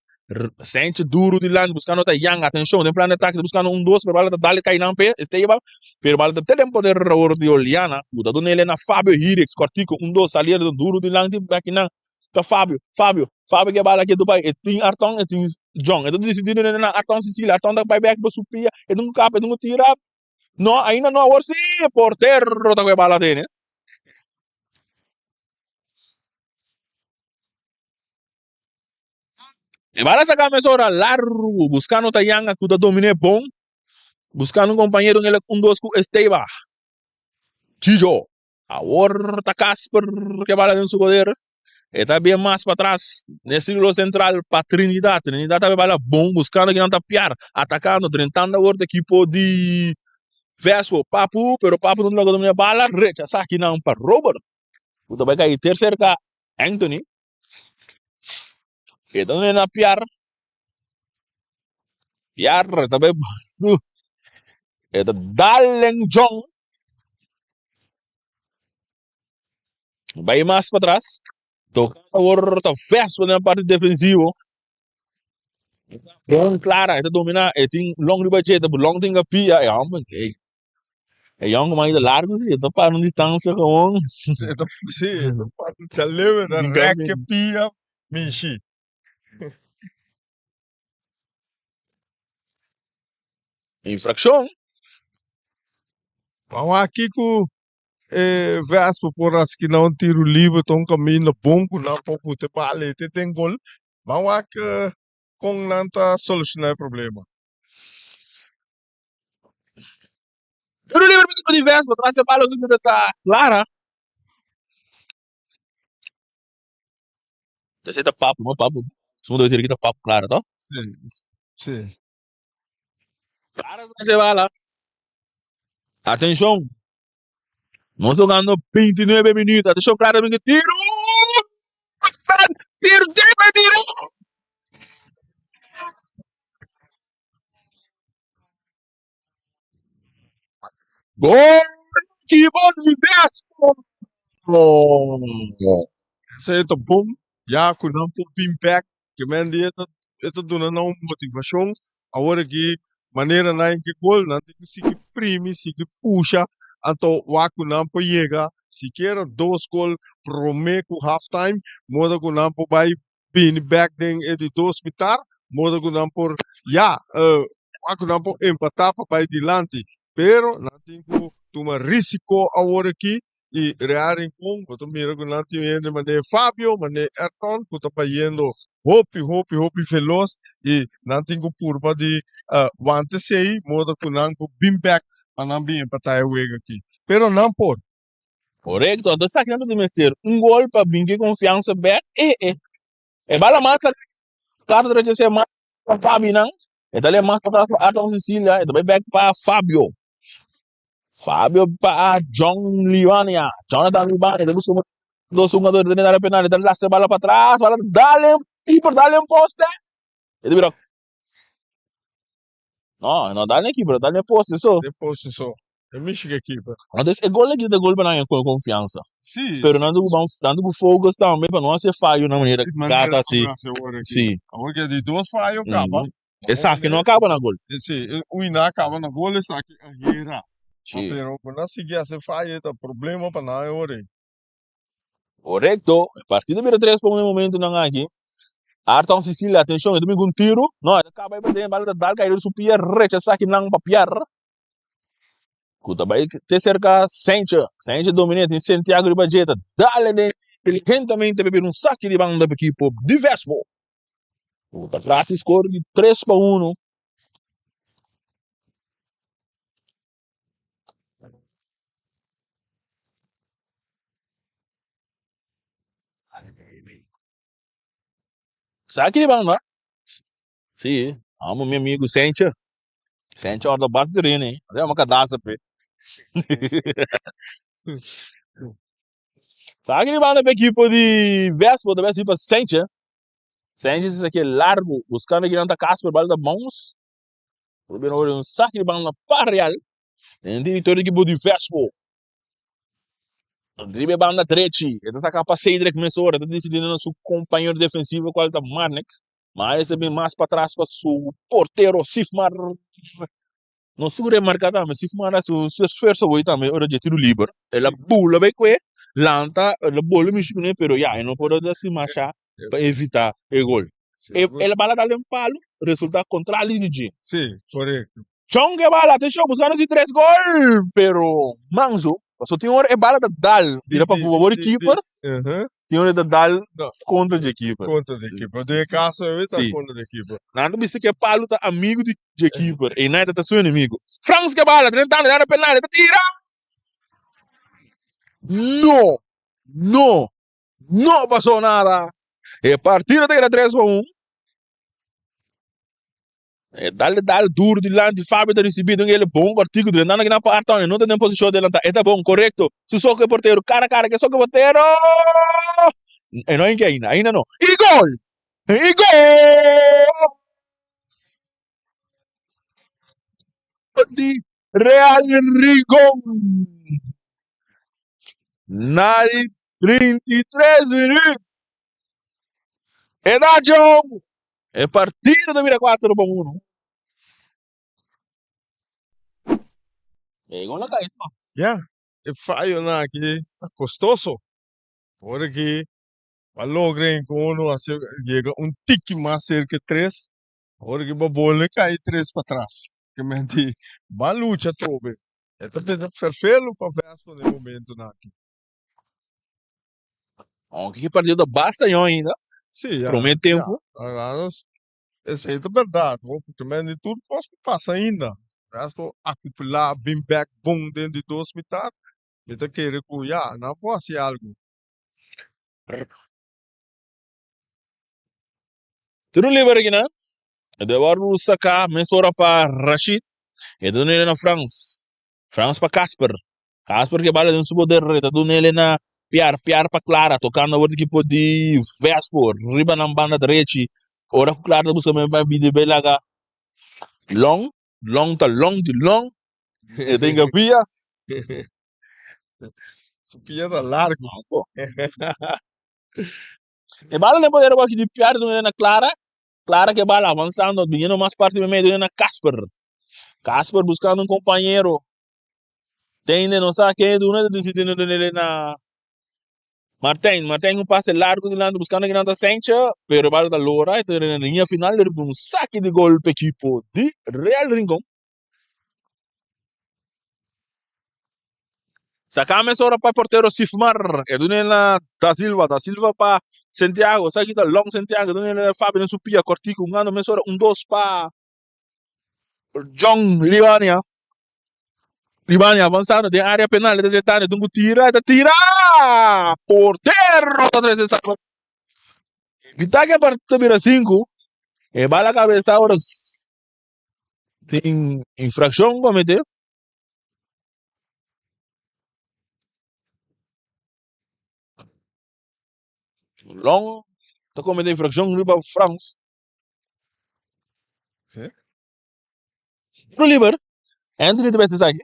Sentje duru dilanti buscando ta Yang. Atencion den plan de ataque ta buscando un dos pero bala ta dale cay nan pe Esteban. Pero bala ta te den poder awor di Oliana. Cu ta duna elena Fabio Hirix. Cortico un dos saliendo duru dilanti baki nan ta Fabio. Fabio. Fabio ke bala ke bay. E tin Arton e tin John. E ta decidi duna elena Arton Sicilia. Arton ta bay bek pa su pia. E tin cu capa e tin cu tira. No ainda no awor si portero ta cu e bala tene. E bala saca mesora largo buscando Tayanga cu ta domine bon. Buscando un compañero en el un dos cu Esteba. Chicho. Awor ta Casper ke bala den su poder. E ta bien mas patras den círculo central pa Trinidad. Trinidad ta bala bon buscando kinan ta piar. Atacando, drentando awor ta equipo di Vespo. Papu, pero Papu no logra domina bala. Rechasa kinan pa Robert. Ku ta bai kai ter cerca Anthony. E ta na piar. Piar ta bai E ta dalen Jong. Bai mas patras. Toca awor ta Vespo den parte defensivo. Bon Clara, e ta domina, e tin long riba dje, ta long tin pia, e homber, ey. E yonkuman ta largu si, e ta para un distansia gewoon. Si, e ta, si, e ta para un chaleu, e ta rek e pia. Mishi. Infraccion. Ban wak kico e Vespa por haci na un tiro liber ta un caminda bon cu nan por pute bala y te den gol. Ban wak con nan ta soluciona e problema. Tiro liber pa equipo di Vespa tras e bala su ta Clara. Esei ta papu, no papu. Segundo vez ta papu Clara, to? Sí, sí. Clara tras e bala. Atenshon. Nos tocando 29 minuut. Atenshon, Clara bin tiro. Tiro, tiro, tiro. Gol equipo di Vespo. Esei ta bon, ya ku nan por bin bek, ke men di e ta e ta duna nan un motivashon. Awor aki manera nan ke gol, nan tin ku sigui primi, sigui pusha, anto wak ku nan por yega sikiera dos gol prome ku half time, moda ku nan por bai bini bek den e di dos mitar, modo ku nan por ya wak ku nan por empatá pa bai dilanti. Pero nan tin ku tuma risiko awor aki i Real Rincon bo ta mira ku nan tin hende manera Fabio, manera Ayrton ku ta bayendo hopi hopi hopi velos i nan tin ku purba di wanta esei modo ku nan por bin bek pa nan bin empatá e wega aki. Pero nan por. Korekto, anto esaki nan ta mester un gol pa bin ke konfiansa bek. E e e bala mas Carlos rechasé mas pa Fabi nan. E ta le mas pa pa Arton Cecilia, e ta bai bek pa Fabio. Fabio pa John Liwania. Jonathan Liwania, ta busca dos jugadores den área penal, e ta lastra bala pa atras, bala dale keeper, dale un poste. E ta bira No, no dal ne keeper, dal ne poste so. Ne poste so. E mishi ke keeper. Entonces e gol aki ta gol pa nan con confiansa. Sí. Pero nan tuvo nan tuvo focus tambe pa no hacer fallo na manera gata así. Sí. Awor ke di dos fallo kaba. Esaki no a kaba na gol. Sí, un na kaba na gol, esaki a hera. Sí. Pero ku nan sigui hasi fallo ta problema pa nan awor. Korekto, e partido bira tres pa un e momentunan aki. Arton Sicilia, atenshon, e ta bin ku un tiru. No, e ta kaba ei paden, bala ta dal kai riba su pia, rechasá kinan pa pier. Ku ta bai te serka Senche. Senche dominé, tin Santiago riba dje, ta dal e den inteligentamente pa bira un saki di banda pa ekipo di Vespo. Ku ta trasi skor di 3-1. Sa ki banda? Sí, amo mi amigo Sencha. Sencha orda bas de rene. Ora ma cadasa pe. Sa ki banda pe equipo di Vespo, ta bes pa Sencha. Sencha se aqui largo, buscando aqui nanta Casper, bala da mãos. Ruben ora un saque di banda pa Real. Den territorio di equipo di Vespo. Riba e banda drechi. E ta saca pa Cedric mesora. E ta decidiendo na su compañero defensivo cual ta Marnix. Ma ese bin mas patras pa su portero Sifmar. No su remarca tambe. Sifmar haci un su esfuerzo hoy tambe ora dje tiro liber. El a bula bay cue. Lanta. El a bula mishi cune pero ya e no por a haci masha pa evita e gol. Sí, E, el bala dal den palo, resulta contrali di dje. Sí, correcto. Chon ke bala, atención, buscando si tres gol, pero Manso, paso tin ora e bala ta dal, bira pa favor di keeper, tin ora e ta dal No. contra dje keeper. Contra di keeper. Den e caso e ta Sí. contra di keeper. Nan ta bisa ke palo ta amigo di dje keeper, e nan ta su enemigo. Frans ke bala, drentando, dando penal, e ta tira! No! No! No pasó nada. E partido ta keda 3-1. E dal dal duro dilanti. Fabio ta ricibi den el bon cortico. Drentando aki na pa Arton. E no ta den posicion adelanta. E ta bon, correcto. Su soco e portero. Cara a cara ke soco e portero. E no inke ainda. Ainda no. Y gol! Y gol! Di Real Rincon. Na di 33 minuut. E da jong. E partido ta bira 4-1. E gol a kai to. Ya, e fayonan aki ta kostoso. Ora ki. Pa logra encono haci yega un tiki mas cerca e tres, ora ki bo bolbe cay tres patras. Ke men di ban lucha atrobe. E ta bira ferfelu pa Vespo na e momentonan aki. Aunke ki partido ta basta yon ainda. Sí, ya. Prome tempo. Ya, esei ta berdad, bo, porque men di tur cos por pasa ainda. Vespo acopla bin bek bon den di dos mitar, mi ta kere cu ya, nan por haci algo. Tiro liber aki nan. E ta wòrdu saká mesora pa Rashid. E ta dun'el na Frans. Frans pa Casper. Casper ke bala den su poder. E ta dun'el na Piar. Piar pa Clara. Tokando awor di ekipo di Vespo. Riba nan banda drechi. Ora ku Clara ta buska men pa bini bai laga Long. Long ta long di long. E ta hinka pia. Su pia ta largo. E bala den poder awor aki di Piar dun'el na Clara. Clara ke bala avansando biniendo mas parti medio na Casper. Casper buscando un compañero. Tende no sa ken duna ta decidi no duna na Martijn. Martijn un pase largo dilanti buscando kinan ta Sencha, pero e bala ta lora y ta na linea final riba un saki di gol pa ekipo di Real Rincon. Saca mesora pa portero Sifmar. E duna na Da Silva. Da Silva pa Santiago. Esaki ta Long Santiago. E duna na Fabio den su pia cortico. Hungando mesora un dos pa John Libania. Libania avanzando den area penal. E ta tretando. E dun cu tira. E ta tira! Portero ta trece salva. Evita que partido bira 5. E bala cabeza ahora. Tin infraccion comete. Long ta comete infraccion riba Frans. Sí. Tiro liber. Anthony ta besi esaki.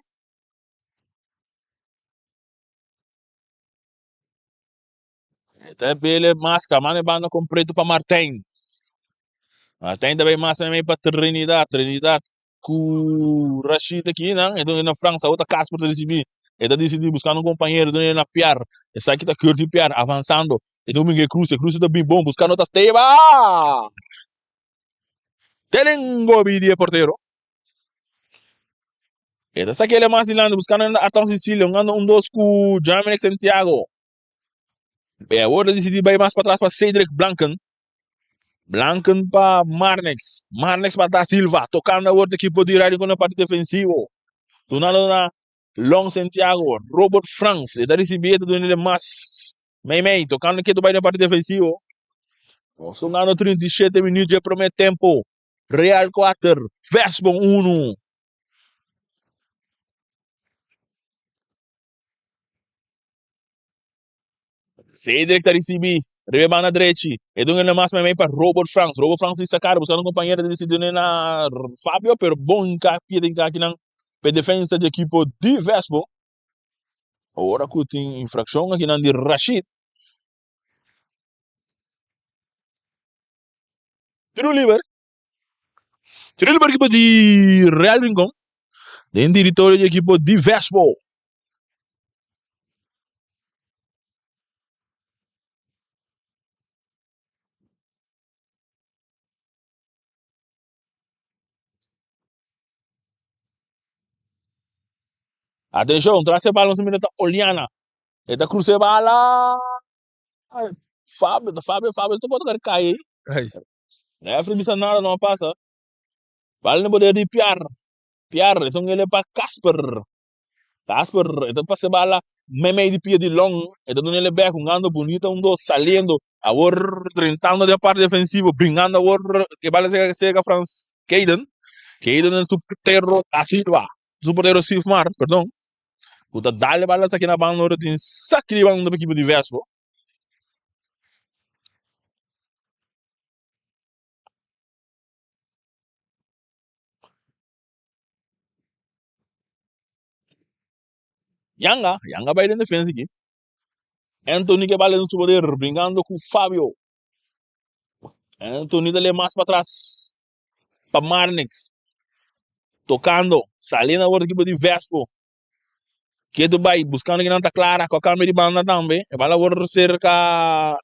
Ta bele mas kamane banda completo pa Martijn. Martijn ta bay mas mei pa Trinidad. Trinidad ku Rashid aki nan. E done na Frans. Awor ta Casper ta ricibi. E ta dicidi buscando un compañero. Done na Piar. Esaki ta Curti Piar avanzando. E ta Miguel Cruz. E Cruz ta bin bon buscando ta Steva. Telengo bi di e portero. E ta saquele mas dilanti buscando Arton Cecilio. Hungando un dos ku Jaminek Santiago. E awor ta disidí bai mas patras pa Cedric Blanken. Blanken pa Marnix. Marnix pa Da Silva. Tokando awor ta ekipo di Riding ku na parti defensivo. Dunando na Long Santiago. Robert Frans. E ta risibí e ta duna mas mei mei. Tokando ketu bai na parti defensivo. Nos ta hungando 37 minuut dje promé tempo. Real 4, Vesbon 1. Cedric ta ricibi riba e banda drechi. E dun el mas meimei pa Robert Frans. Robert Frans di sacar buscando un compañero ta dicidi dune na Fabio pero bon hinca pia den kakinan pa e defensa di ekipo di Vesbo. Ora cu tin infraccion akinan di Rashid. Tiro liber. Tiro liber ekipo di Real Rincon. Den territorio di ekipo di Vesbo. Atención, tras e bala un ta Oliana. E ta cruza e bala. Fabio, Fabio, Fabio, ta por cai. Ai. Referee bisa nada, no pasa. Bala na poder di Piar. Piar, então ele pa Casper. Casper, então passa bala meimei di pia di Long. Então ele back, jugando bonita, um dos, saliendo. Awor drentando den parte defensivo, bringando awor e bala cerca, cerca Frans Kaden. Kaden su portero da Silva. Su portero Sifmar, perdón. Ku ta dale bala saki na banda ora tin saki di banda pa ekipo di Vespo. Yanga, Yanga bai den defensa aki. Anthony ke bala den su poder, bringando ku Fabio. Anthony ta le mas pa atras pa Marnix. Tocando, saliendo awor ekipo di Vespo. Ketu bai, buscando kinan ta Clara, ku a cambia di banda tambe. E bala awor cerca.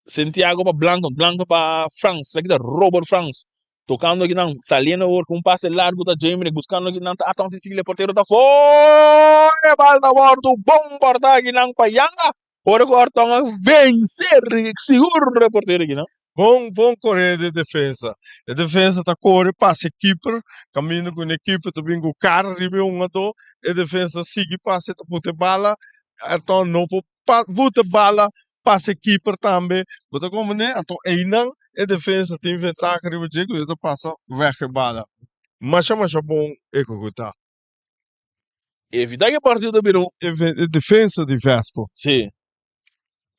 Santiago pa Blanco, Blanco pa Frans, aki ta Robert Frans tocando aki nan, saliendo awor cu un pase largo ta Jamie buscando aki nan ta Aton Cecilia, portero ta for, e bal ta wordo bombarda aki nan pa Yanga, ora cu Orton a vence sigur e portero aki nan. Bon bon kore de defensa. E defensa ta kore pasa e keeper, kaminda ku e keeper ta bin ku kara riba e hungadó, e defensa sigui pasa e ta puta e bala, Ayrton no por buta e bala pasa e keeper tambe, bo ta komprendé? Anto einan e defensa tin ventaha riba dje ku e ta pasa wèg e bala. Masha masha bon ehekutá. Evitá ku e partido ta bira un. E defensa di Vespo. Sí.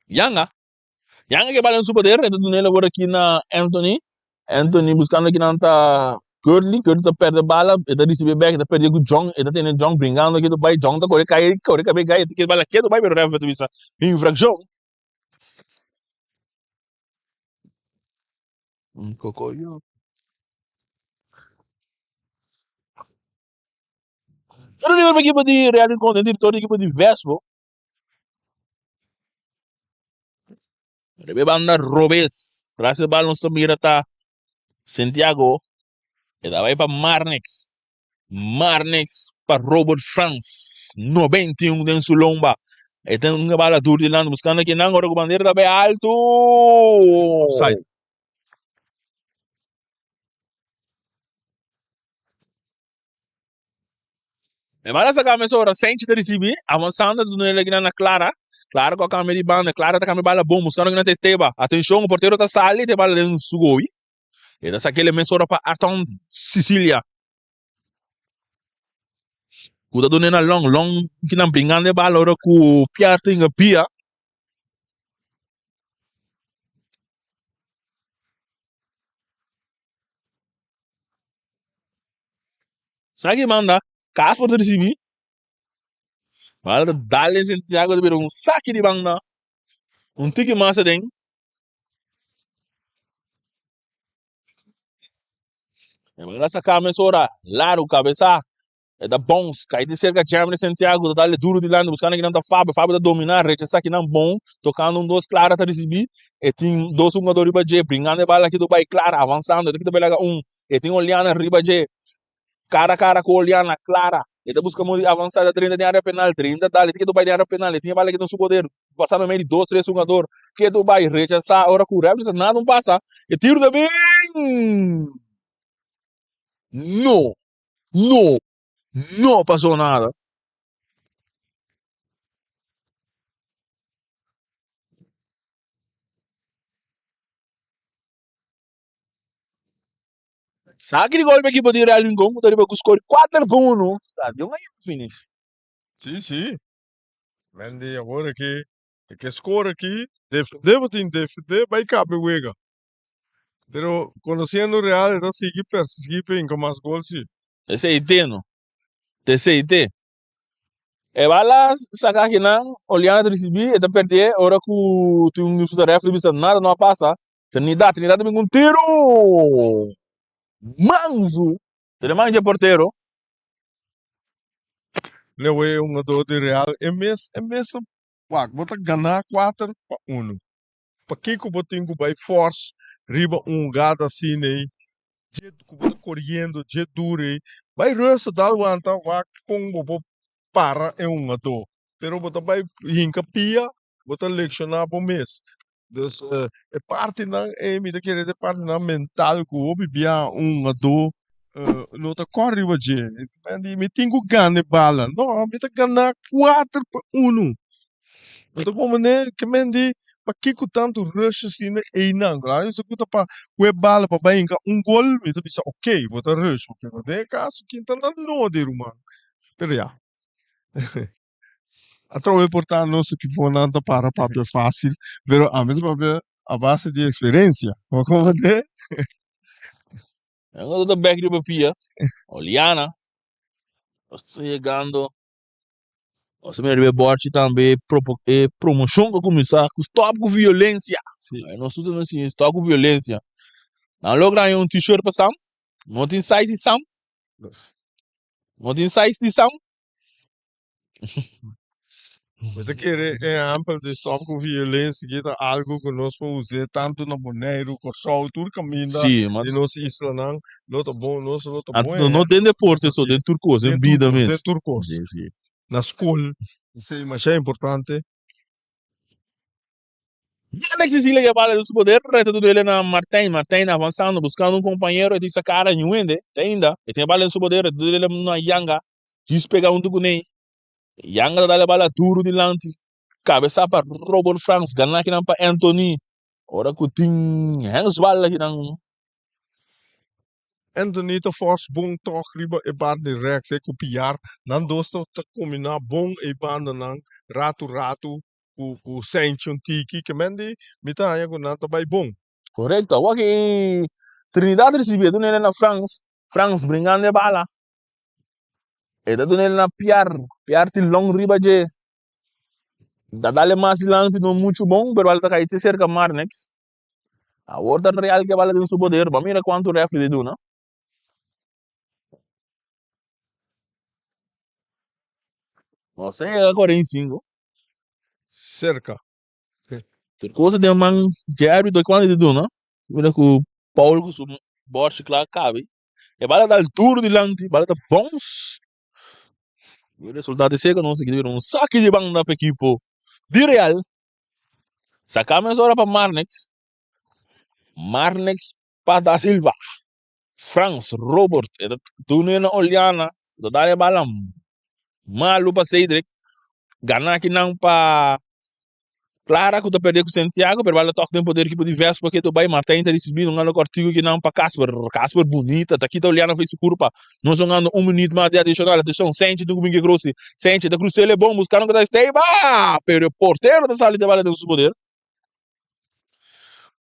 Yanga. Yanga ke bala den su poder, e ta dun'el awor aki na Anthony. Anthony buscando aki nan ta Curly, Curly ta perde bala, e ta ricibi bek, e ta perde cu John, e ta tene John bringando aki bai, John ta core cay, core cabe cay, e ta kere bala ketu bai, pero ref ta bisa infraccion. Un cocoyo. Pero riba equipo di Real Rincon, den territorio equipo di Vespo. Riba e banda robes. Tras e bal nos ta mira ta Santiago. E ta bai pa Marnix. Marnix pa Robert Frans. 91 den su lomba. E ta un bala dur dilanti buscando kinan ora ku bandera ta bai alto. Offside. E bala sa mesora, Senchi ta ricibi, avanzando ta duna el na Clara. Clara cu a cambia di banda, Clara ta cambia bala bon, buscando kinan ta Esteba. Atencion, o portero ta sali, te bala den su gooi. E ta saca el mesora pa Arton Sicilia. Cu ta duna na Long, Long kinan bringando e bala ora cu Pierre ta hinga pia. Sa ki manda Casper ta ricibi. Bala ta dal den Santiago ta bira un saki di banda. Un tiki mas aden. E bala saca mesora. Largo cabeza. E ta bounce, kai di serka Jeremy Santiago ta dale duro dilanti buscando kinan ta Fabio, Fabio ta domina, rechasa kinan bon, tocando un dos, Clara ta ricibi, e tin dos hungador riba dje, bringando e bala aki bai Clara avanzando, e ta kita bai laga un, e tin Oliana riba dje, cara a cara cu Oliana, Clara, e ta busca modo di avansa, e ta drenta den area penal, drenta dale, e ta kita bai den area penal, e tin e bala aki den su poder, pasa na medio di dos, tres hungador, ketu bai, rechasa, ora cu ref bisa nada no pasa, e tiro ta bin! No! No! No pasó nada. Saki di gol pa ekipo di Real Rincon ku ta riba ku skor 4-1. Stadion a yega finish. Sí, sí. Mendy awor aki e ke score aki defende bo tin defende bai kabe wega. Pero conociendo Real e ta sigui persigi pa hinca mas gol si. Esey te no. Esey te. E bala saca akinan, Oliana ta ricibi, e ta perde ora cu tin un ta refri bisa nada no a pasa. Trinidad, Trinidad ta bin cu un tiro! Mansu! Tene man dje portero. Leo e hungador di Real e mes e mes a wak bo ta gana cuater pa uno. Pakiko bo tin ku bai fòrs riba un hugada asina ei, dje ku bo ta koriendo dje duru ei? Bai rùst dal wanta wak kon bo por para e hungadó. Pero bo ta bai hinka pia, bo ta lekshoná bo mes. Dus e partinan ei mi ta kere ta e partinan mental ku hopi bia un hungadó no ta kòrda riba dje. Mi tin ku gana e bala. No, mi ta gana kuater pa unu. Bo ta komprende ke men di pakiko tantu rush asina einan. Claro yo sa ku ta pa ku e bala pa bai hinka un gol mi ta bisa ok bo ta rush pero den e kaso kin ta na nodi ruman pero ya atrobe por ta nos ekiponan ta para papia facil pero ami ta papia a base di experiencia bo komprende. Nan ta bek riba pia Oliana nos ta yegando. Nos a mira riba e bòrchi tambe e promoshon ku a kuminsá ku stòp ku violensia. Sí. Nos tur ta siña stòp ku violensia. Nan logra haña un t-shirt pa Sam. No tin size di Sam. No tin size di Sam. Mi ta kere e ehèmpel di stòp ku violensia aki ta algu ku nos por us'é tantu na Boneiru, Kòrsou, tur kaminda Sí, mas di nos islanan lo ta bon, nos lo ta bon no ehèmpel den deporte pa so, hasi. den tur kos, den Den tur bida kos, mes. den tur kos. Sí, sí. Na skol, esei masha importante. Alex Cecilia ke bala den su poder, reta tudu ele na Martijn, Martijn avansando, buskando un kompañero, e tin sa kara niun hende, te ainda, e tin e bala den su poder, reta tudu ele na Yanga, djis pega huntu kuné, Yanga ta dal e bala duru dilanti, kabesa pa Robert Frans, gana kinan pa Anthony, ora ku tin hensbal akinan. Anthony ta fòrs bon tòg riba e bar di rèks, e ku Piar, nan dos ta kombiná bon e bandanan ratu ratu ku ku Senchi un tiki ke men di mi ta haña ku nan ta bai bon. Korekto, awor ki Trinidad risibi e dun'el na Frans, Frans bringando e bala, e ta dun'el na Piar, Piar tin long riba dje, ta dal e mas dilanti no muchu bon pero bala ta kai te serka Marnix, awor ta Real ke bala den su poder, bo a mira kuantu refri di duna. Nos a yega 45. Cerca. Tur cosa den man dje arbitro cuando di duna. Mira cu Paul cu su borchi cla cabe. E bala dal duro dilanti, bala ta bounce. E resultado di seco nos a un saki di banda pa equipo di Real. Saca mesora pa Marnix. Marnix pa Da Silva. Frans Robert e ta duna na Oliana, e ta dal e bala malu pa Cedric, gana akinan pa Clara ku ta perde ku Santiago, pero bala tok den poder ekipo di Vespa ke ta bai, Martijn ta risibi, un gana kortiku akinan pa Casper, Casper bunita, ta kita Oliana fei su kurpa, nos jongando un minuut mas di adishonal, atenshon, Senchi tin ku bin ke krosi, Senchi ta krusel e bon, buskando ku ta Esteba, pero e portero ta sali te bala den su poder.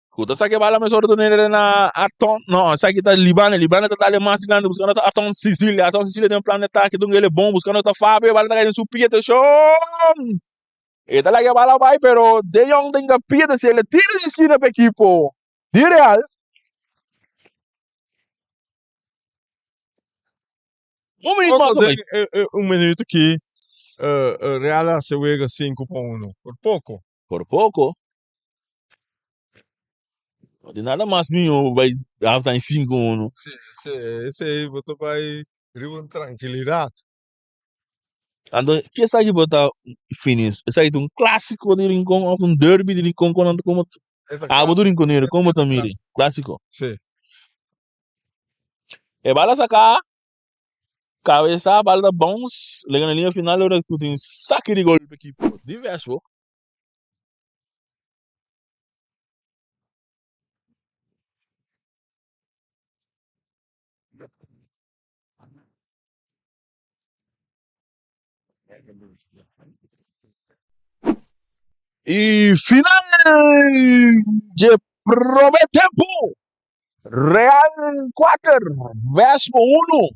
Ku ta saki bala mesora ta nere na Arton. No, esaki ta Libane. Libane ta dale mas dilanti buskando ta Arton Sicilia. Arton Sicilia den plan de atake dun ele bon buskando ta Fabio. Bala ta kai den su pie. Atenshon! E ta laga bala bai pero De Jong den ka pie ta sele tiro di eskina pa ekipo di Real. Un minuut mas Poko bai. den un minuut aki Real a hasi wega 5-1. Por poko. Por poko. No tin nada mas mihó bai halftime 5-1. Sí, sí, esei bo ta bai riba un trankilidat. Anto ke esaki bo ta fini? Esaki ta un klásiko di Rincon òf un derby di Rincon kon nan ta komo? E ta Abo tu klásiko. rinconero, kon bo ta mira? Klásiko. Sí. E bala saká, kabesa, bala ta bounce, lega na liña final ora ku tin saki di gol pa ekipo di Vespo. Y final dje prome tempo. Real 4, Vespo 1.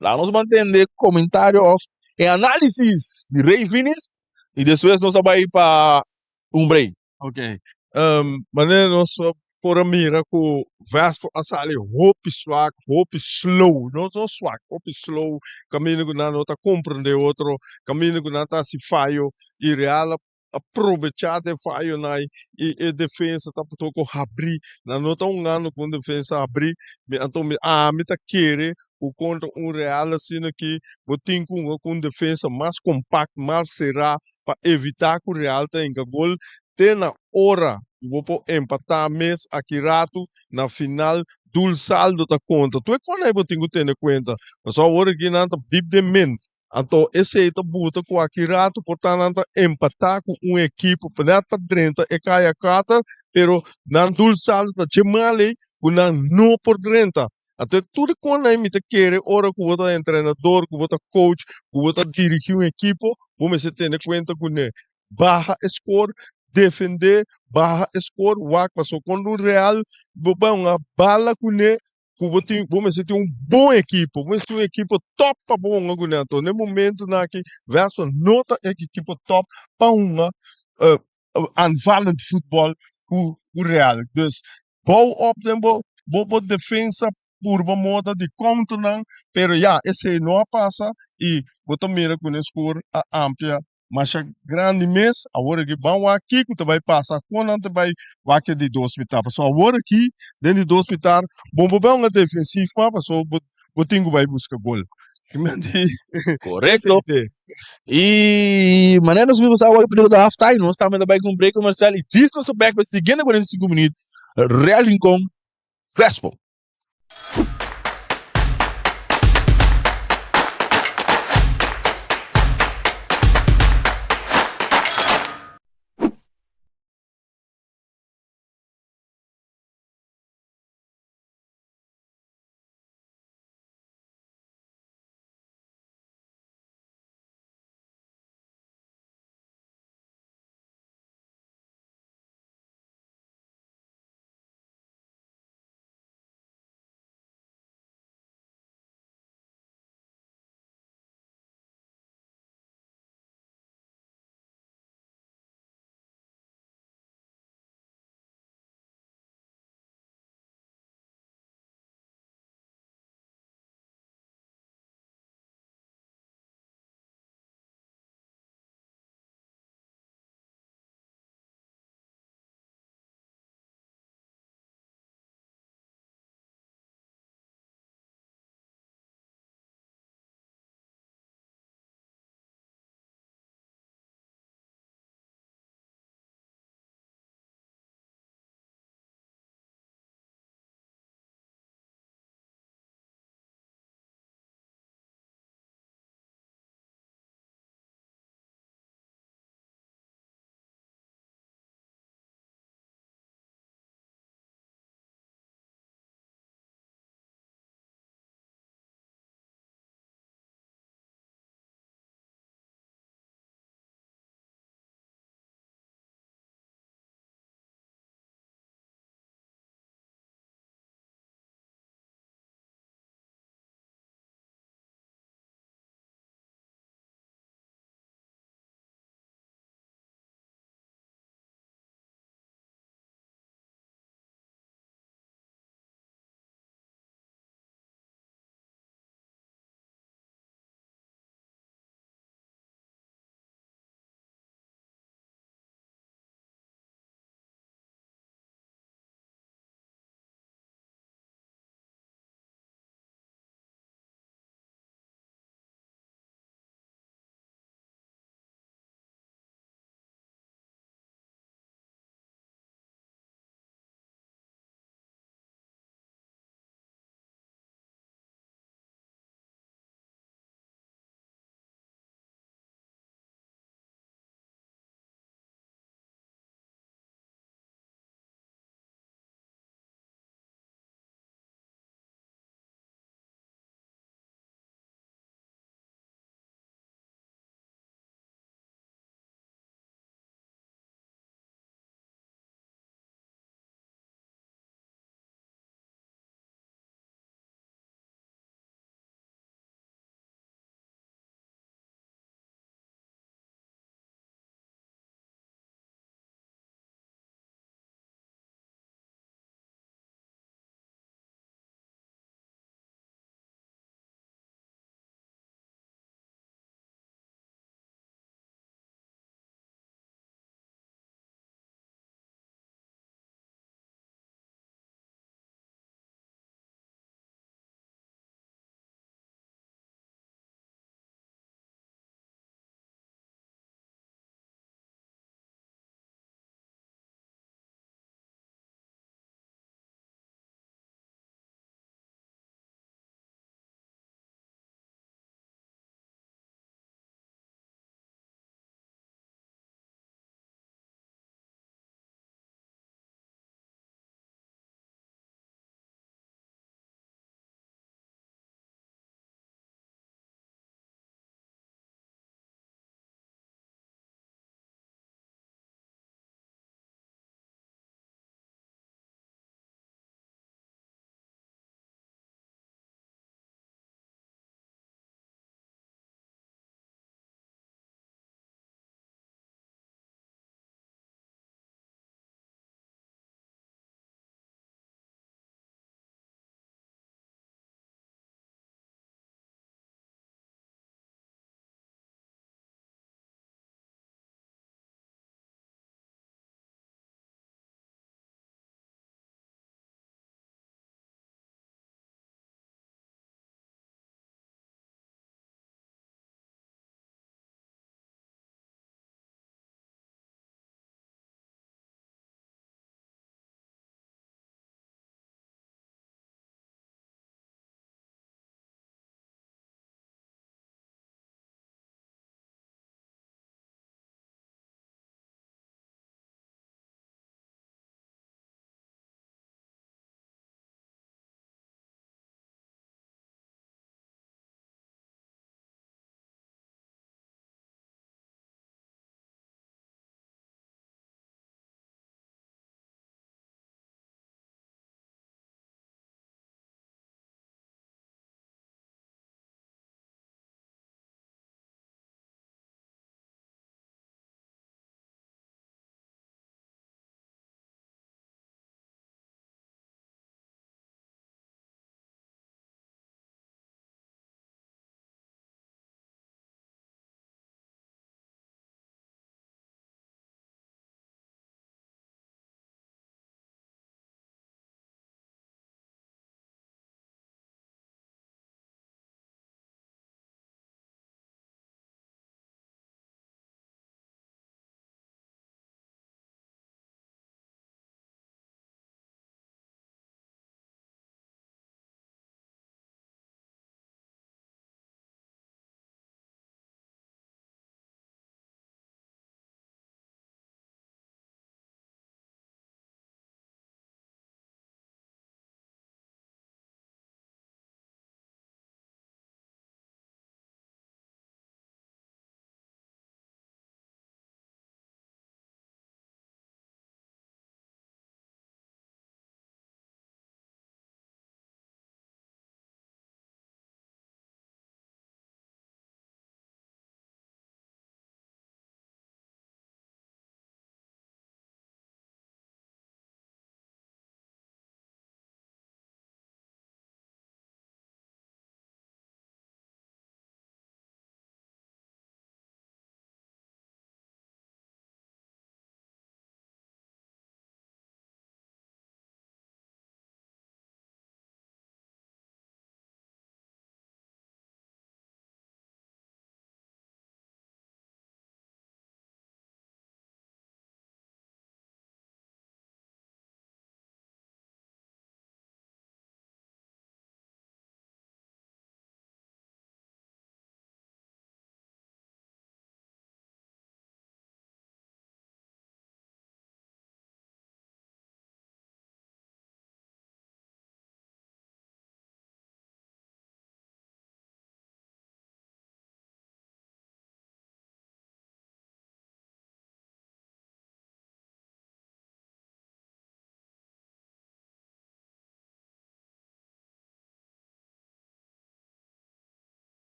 Laat nos mantende comentario of e análisis di Ray Finis y despues nos a bai pa un break. Ok. Manera nos por a mira ku Vespo a sali hopi swak, hopi slow, no no swak, hopi slow, kaminda ku nan no ta komprende otro, kaminda ku nan ta hasi fayo i Real a a probechá den fayonan i e defensa tabata toko habrí. Nan no ta hungando ku un defensa habrí, mi anto mi ami ta kere ku kontra un Real asina aki bo tin ku hunga ku un defensa mas kompakt, mas será pa evitá ku Real ta hinka gol te na ora ku bo por empatá mes aki ratu na final dul saldo ta konta. Tur e kosnan ei bo tin ku tene kuenta pasobra awor aki nan ta dip den ment. Anto esei ta buta ku aki ratu por ta nan ta empatá ku un ekipo nèt pa drenta e kaya kuater pero nan dul saldo ta dje mal ei ku nan no por drenta. Anto tur e kosnan ei mi ta kere ora ku bo ta entrenador, ku bo ta coach, ku bo ta dirigí un ekipo, bo mester tene kuenta kuné. Baha e skor, defendé, baha e skor, wak pasobra kontra un Real bo bai un a bala kuné ku bo tin bo mester tin un bon ekipo, bo mester tin un ekipo top pa bo hunga kuné. Anto na e momentunan aki Vespa no ta e ekipo top pa hunga aanvallend futbòl ku Real. Dus bou op den bo bo defensa purba moda di counter nan pero ya esey no a pasa y bo ta mira cu e score a amplia. Masha grandi mes, awor aki ban wak kiko ta bai pasa, kon nan ta bai wak e di dos mitar, pasobra awor aki den di dos mitar bo por bai hunga defensief mas pasobra bo bo tin ku bai buska gol. Korekto. I manera nos bisa awor aki ta half time, nos tambe ta bai ku un break komersial i djis nos ta bek pa e siguiente 45 minüt, Real Rincon, Crespo.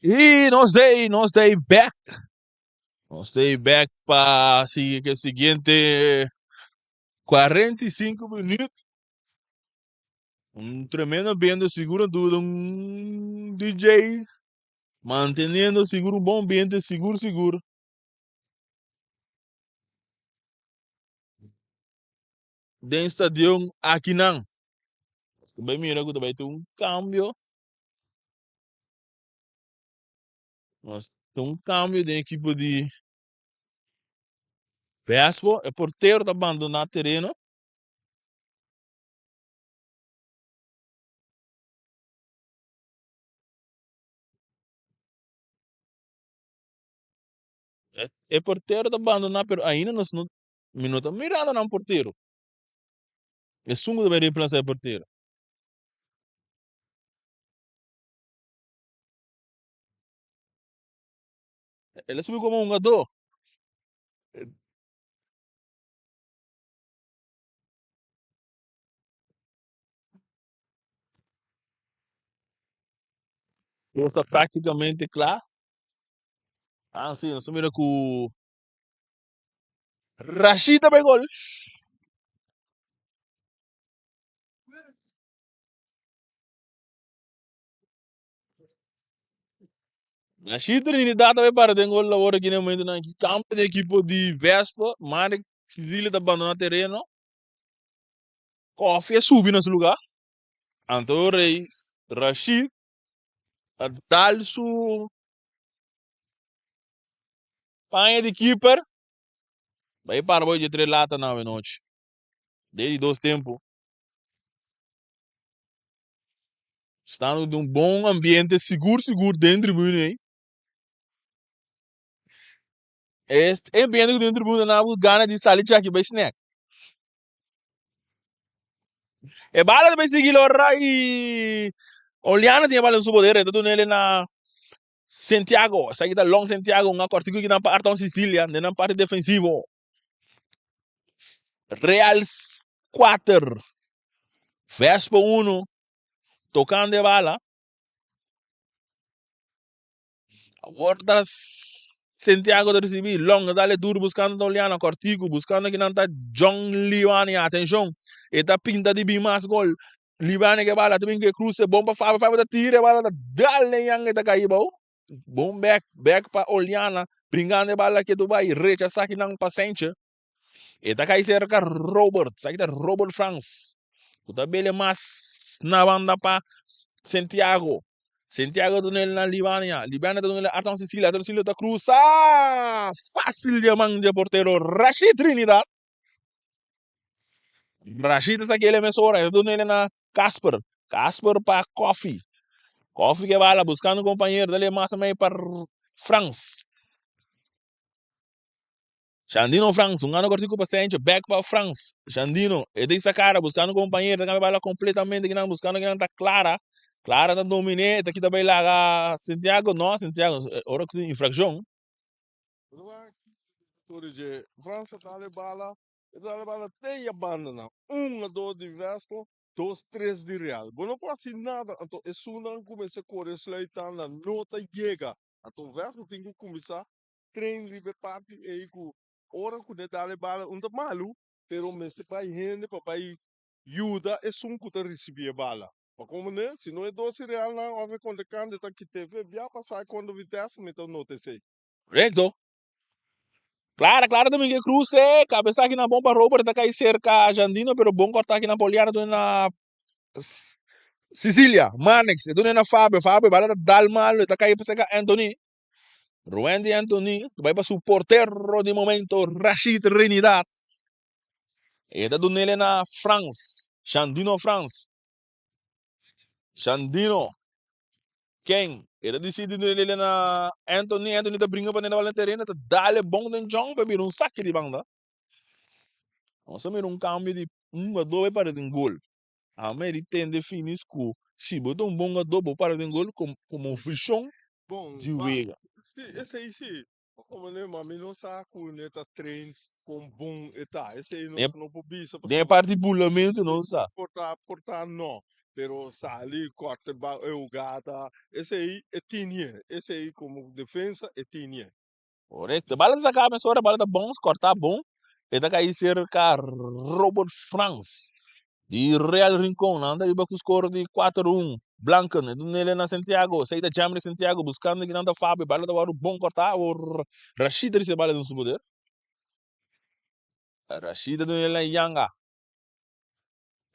Y nos dey, nos dey back. Nos dey back pa sigui ke siguiente 45 minuut. Un tremendo ambiente, sigur duda un DJ manteniendo sigur un bon ambiente, sigur sigur. Den stadion akinan. Bay mira ku ta bay tin un cambio. Nos tin un cambio den ekipo di Vespo. E portero ta bandona tereno. E portero ta bandona pero ainda nos no mi no ta mirando nan portero. Esun ku ta bai reemplasa e portero. El a subi komo hungadó. Nos ta práktikamente kla. Ah, sí, nos ta mira ku Rashid ta bai gol. Rashid Trinidad ta bai para den gol awor aki na e momentonan aki. Kampo di ekipo di Vespa, Marek Cecilia ta bandona tereno. Koffie a subi na su lugar. Anto Rey Rashid a dal su paña di keeper. Bai para boy dje tres lata na awenochi. Den di dos tempo. Stando den un bon ambiente sigur sigur den tribune ei. E ambiente ku den tribune nan bo gana di sali chaki bai snack. E bala ta bai sigui lora i Oliana tin e bala den su poder e ta duna el na Santiago. Esaki ta Long Santiago un akortiku ki nan pa Arton Sicilia den nan parti defensivo. Real 4, Vespa 1, tocando e bala. Awor ta Santiago ta ricibi, Long ta dale duro buscando Toliano, cortico, buscando kinan ta John Liwani, atencion, e ta pinta di bin mas gol. Liwani ke bala, ta bin ke cruce, bon pa Fabio, Fabio ta tira e bala, ta dale yan e ta cay bou. Bon bek, bek pa Oliana, bringando e bala ke Dubai, rechasa kinan pa Senche. E ta kai serka Robert, sa kita Robert Frans. Ku ta bele mas na banda pa Santiago. Santiago ta dunel na Libania. Libania ta dunel na Arton Sicilia. Arton Sicilia ta cruza. Fácil di man di portero Rashid Trinidad. Rashid ta saquele mesora. E ta dunel na Casper. Casper pa Coffee. Coffee ke bala buscando compañero. Dale mas mei pa Frans. Shandino Frans, un gana kortiku pa Sencho, bek pa Frans. Shandino, e ta isa kara buskando kompañero, ta kambia bala kompletamente kinan, buskando kinan ta Clara. Clara ta dominé, e ta kita bai laga Santiago, no Santiago, ora ku tin infrakshon. Frans a dal e bala, e dal e bala te ya banda nan. Un a dos di Vespo, dos tres di Real. Bo no por hasi nada, anto esunnan ku mester kore sluit tanda no ta yega. Anto Vespo tin ku kuminsá train riba e parti ei ku ora ku ne dal e bala un ta malu pero mester bai hende pa bai yuda esun ku ta risibi e bala pa komo ne si no e dos i realnan of e kontrinkante ta kit'e fe bia pasa e kontra Vitesse mi ta nota esei. Recto. Clara, Clara también ke cruce. Cabeza aki na bon pa Robert ta kai cerca Jandino, pero bon corta aki na Poliana dune na Sicilia. Marnix, e dune na Fabio. Fabio bala ta dal malo, e ta kai cerca Anthony. Ruendy Anthony ta bai pa su portero di momento Rashid Trinidad. E ta dunele na Frans, Shandino Frans. Shandino, ken? E ta disidi dunele na Anthony, Anthony ta bringa pa nena bala tereno, ta dale bon den John pa bira un saki di banda. Nos a mira un cambio di un jugador bai para den gol. Ame di tende finis ku si bo ta un bon gadó bo para den gol komo vishon Bon, di pa wega. si esei si. Komo ne ma mi no sa ku ne ta train kon bon e ta. Esei Den nos no por bisa den e pasobra parti bulamentu no sa. por ta por ta no. Pero sali kòrta e hugada, esei e tinie, esei komo defensa e tinie. Korekto. E bala ta saka mesora, e bala ta bon, kòrtá bon. E ta kai serka Robert Frans di Real Rincon. Nan ta riba ku skor di kuater un. Blanken e duna el na Santiago. Esei ta Jamrick Santiago buskando kinan ta Fabio. E bala ta wòrdu bon kòrtá. Awor Rashid ta risibi e bala den su poder. Rashid ta duna el na Yanga.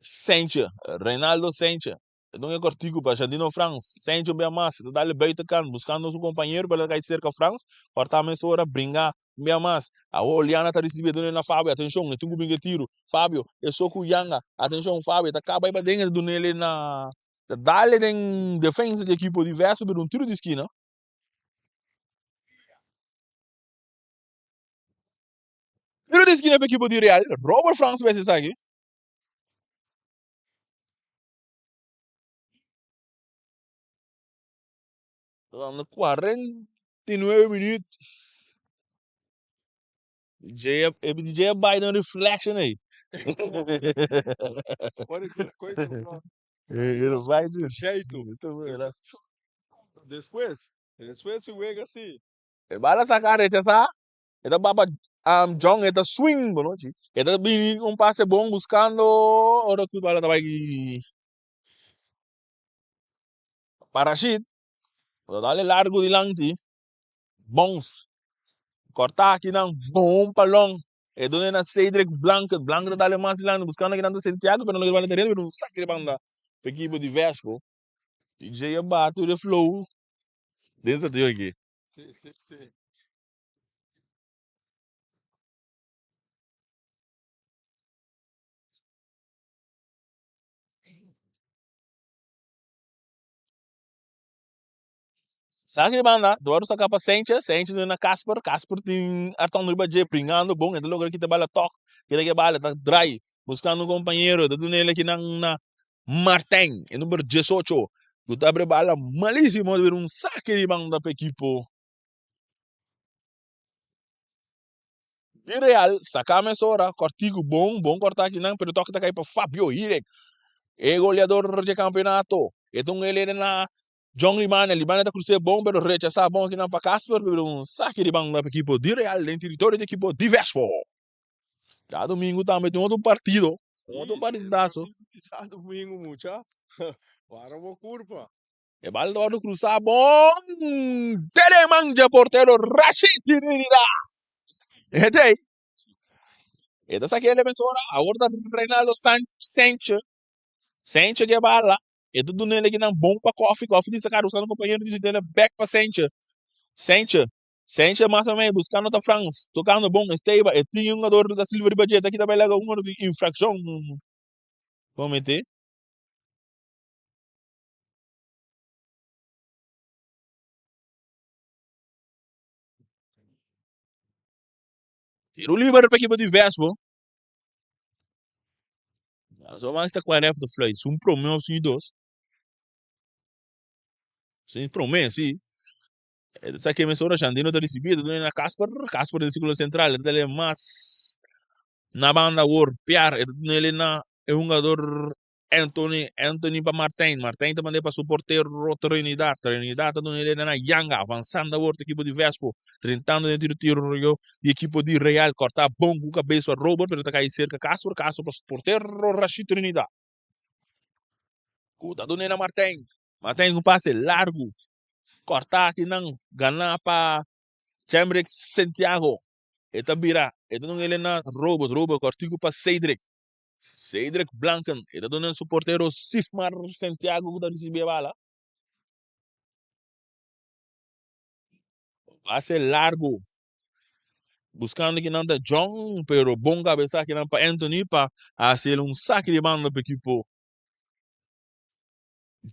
Sentje, Reinaldo Sentje, e dun e kortiku pa Jandino Frans. Sentje un bia mas, e ta dal e buitenkant buskando su kompañero, pero el a kai serka Frans, kòrtá mesora, bringa un bia mas. Awor Oliana ta risibí, e duna na Fabio, atenshon, e tin ku bin ku e tiru. Fabio, e so ku Yanga, atenshon Fabio, e ta kaba bai paden, e ta duna el na, ta dal e den defensa di ekipo di Vespa, pero un tiru di skina. Tiro di skina pa ekipo di Real, Robert Frans bes esaki. Dando 49 minuut. DJ, DJ bai den reflection ei. Ele vai de jeito. Despues, despues si wega si. E bala saca rechasa. E ta baba um, John, e ta swing, bo nochi. E ta bini un pase bon buscando ora ku bala ta bai pa Rashid. Ta dale largo dilanti. Bons. Corta aki nan bon palon. E done na Cedric Blanket. Blanket ta dale mas dilanti buscando aki nan ta Santiago pero no logra bala tereno pero un saque de banda pa equipo di Vespo. DJ a bate de flow. Den sa tío aki. Sí, sí, sí. Saki di banda, Eduardo saka pa Sanchez, Sanchez na Casper, Casper tin Arton riba dje, bringando bon, e ta logra kita bala tok, kita ke bala, ta drai, buscando un compañero, ta duna el aki nan na Martijn, e number 18, ku ta abre bala malísimo, ta bira un saki di banda pa ekipo di Real, saka mesora, kòrtiku bon, bon kòrtá akinan, pero tòg ta kai pa Fabio Hirek, e goleador dje kampeonato. E ta un elede na John Limane, Limane ta krus'é bon, pero rechasá bon akinan pa Casper, pero un saki di banda pa ekipo di Real den teritorio di ekipo di Vespo. Djadumingu tambe tin otro partido, un otro partidazo. Djadumingu mucha, wara bo kurpa. E bal ta wòrdu krusá bon den e man dje portero Rashid Trinidad. E ta ei. E ta saké defensora. Awor ta Reinaldo Sanchez. Sanchez ke bala. E ta duna el ekinan bon pa Kofi. Kofi di saka buskando kompañero di su bek pa Sanchez. Sanchez. Sanchez mas o menos buskando ta Frans. Tokando bon Esteba. E tin un jugador da Silva riba dje. Ta kita bai laga un di infrakshon. Kometé. Tiro liber pa ekipo di Vespo. So mas ta kua ref ta fluit. Sun prome of sun dos. Sun prome, si. Sa ke mesora Jandino ta risibi, ta duna na Casper, Casper den sirkulo sentral, ta dale mas na banda awor, Piar, e ta duna na e hungador Anthony, Anthony pa Martijn, Martijn ta mand'é pa su portero Trinidad, Trinidad ta duna elena na Yanga, avansando awor ta ekipo di Vespo, drentando den tiro tiro di ekipo di Real, kòrtá bon ku kabes pa Robert, pero ta kai serka Casper, Casper pa su portero Rashid Trinidad, ku ta dun'é na Martijn, Martijn ku pase largu, kòrtá akinan, ganá pa Chemrick Santiago, e ta bira, e ta duna elena na Robert, Robert kòrtiku pa Cedric. Cedric Blanken e ta duna su portero Sifmar Santiago ku ta risibí e bala. Pase largo. Buscando kinan ta John, pero bon cabeza kinan pa Anthony pa hacer un saque de banda pa equipo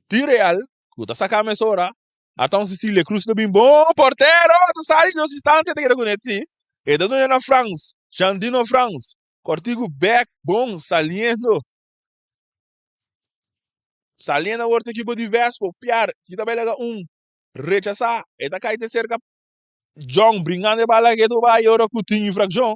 di Real, ku ta saca mesora. Aton Cecilia Cruz ta bin bon portero, ta sali dos instante ta keda kuné si. E ta duna na Frans, Jandino Frans. Kòrtiku bèk bon saliendo. Saliendo awor ta ekipo di Vespo. Piar ki ta bai laga un rechasá. E ta kai te serka Jong bringando e bala ketu bai ora ku tin infrakshon.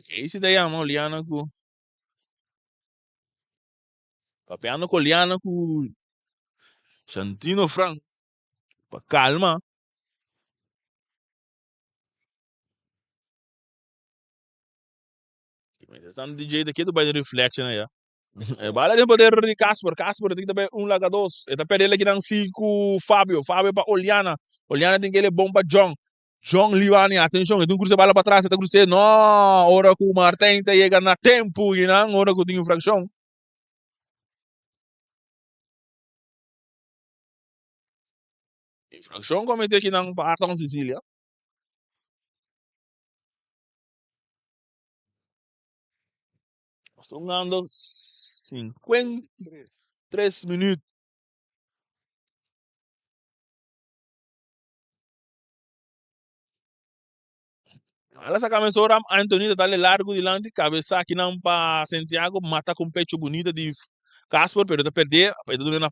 Casey ta yama Oliana ku papiando ku Oliana ku Shantino Frank pa kalma. Mientras tanto DJ ta ketu bai den reflection aya. E bala den poder di Casper. Casper tin ta bai un laga dos. E ta perde el kinan si ku Fabio. Fabio pa Oliana. Oliana tin kele bon pa John. John Liwani, atencion, e tin cruza bala pa tras, e ta cruza, no, ora cu Martijn ta yega na tempo kinan, ora cu tin infraccion. Infraccion comete kinan pa Arton Sicilia. Nos ta hungando 53 minuut. Ala saca mesora Anthony ta dale largo dilanti cabeza akinan pa Santiago mata con pecho bonita di Casper pero ta perde e ta duna na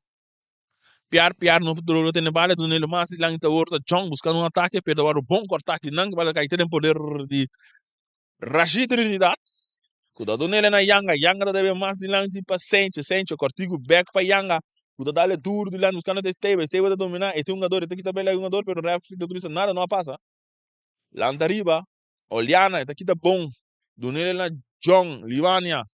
Piar Piar no lo tene bala e ta duna lo mas dilanti ta wor ta John buscando un atake pero ta wor bon corta akinan bala cay te den poder di Rashid Trinidad ku ta dunele na Yanga Yanga ta debe mas dilanti pa Sencho Sencho cortico bek pa Yanga ku ta dale duro dilanti buscando ta Esteve Esteve ta domina e tin un hungador e ta kita bela e hungador pero ref ta bisa nada no a pasa lanta riba Oliana e ta kita bon dunele na John Libania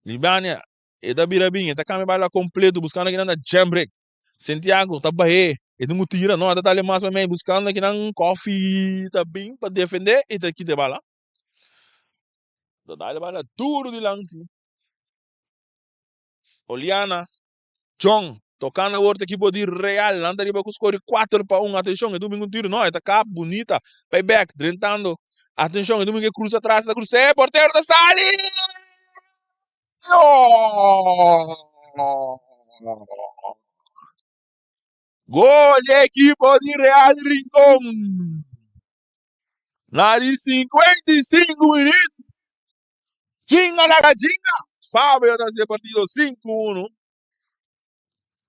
Libania E ta bira bin, e ta cambia bala completo buscando akinan na Jembrick. Santiago ta bah'é, e tin cu tira, no, e ta dale mas mei buscando akinan Koffie ta bin pa defende y ta kita e bala. Ta dale bala duro dilanti. Oliana, John, tocando awor ta equipo di Real, nan ta riba cu score di 4-1, atencion, e tin bin cu tiro, no, e ta kap, bunita, bay back, drentando, atencion, e tin bin cu cruza atras, ta cruza, e portero ta sali! Gol di ekipo di Real Rincon. Na di 55 minuut. Chinga laga chinga. Fabio ta haci e partido 5-1.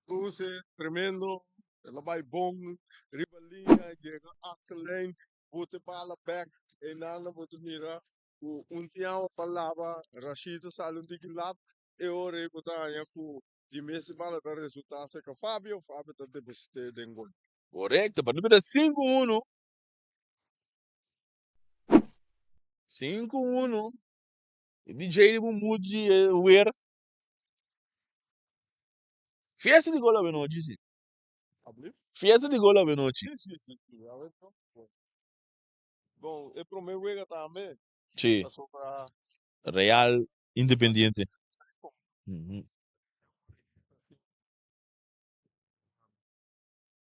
Cruce tremendo, el a bai bon riba liña, yega achterlijn, bote bala bek, einan bo ta mira ku un tin awa pa laba, Rashid ta sali un tiki lat, e ora ei bo ta haña ku di mes e bala ta resultá serka Fabio, Fabio ta deposit'é den gol. Korekto, partido ta 5-1. 5-1. E DJ di bo muji e weer. Fiesta di gol avenochi, si. Fiesta di gol avenochi. Sí, sí, sí, sí. Bon, e prome wega tambe. Sí. Pasobra. Real Independiente.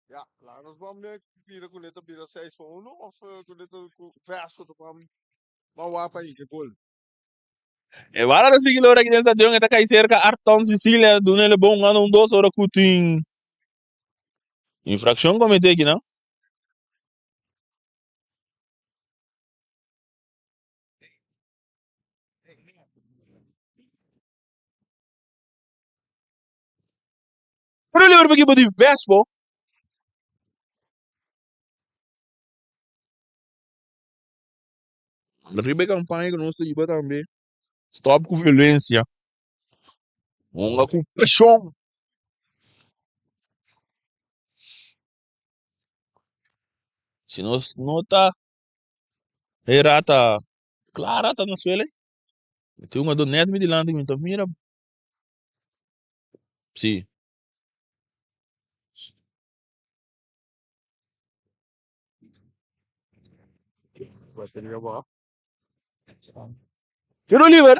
Ya, laga nos ban mira bira ku ta bira 6-1 of ku ta ku Vasco ta ban ban wak pa hinka gol. E bala ta sigui lora aki den stadion, e ta kai serka Arton Cecilia, duna el e bon anda un dos ora ku tin infrakshon komete akinan. Tiro libre pa ekipo di Vespo. Riba e kampaña ku nos ta hiba tambe, Stòp ku violensia, hunga ku pashon. Si nos no ta hera ta Clara ta na suela. Mi tin un ado net mi dilanti mi ta mira. Si. Tiro liber.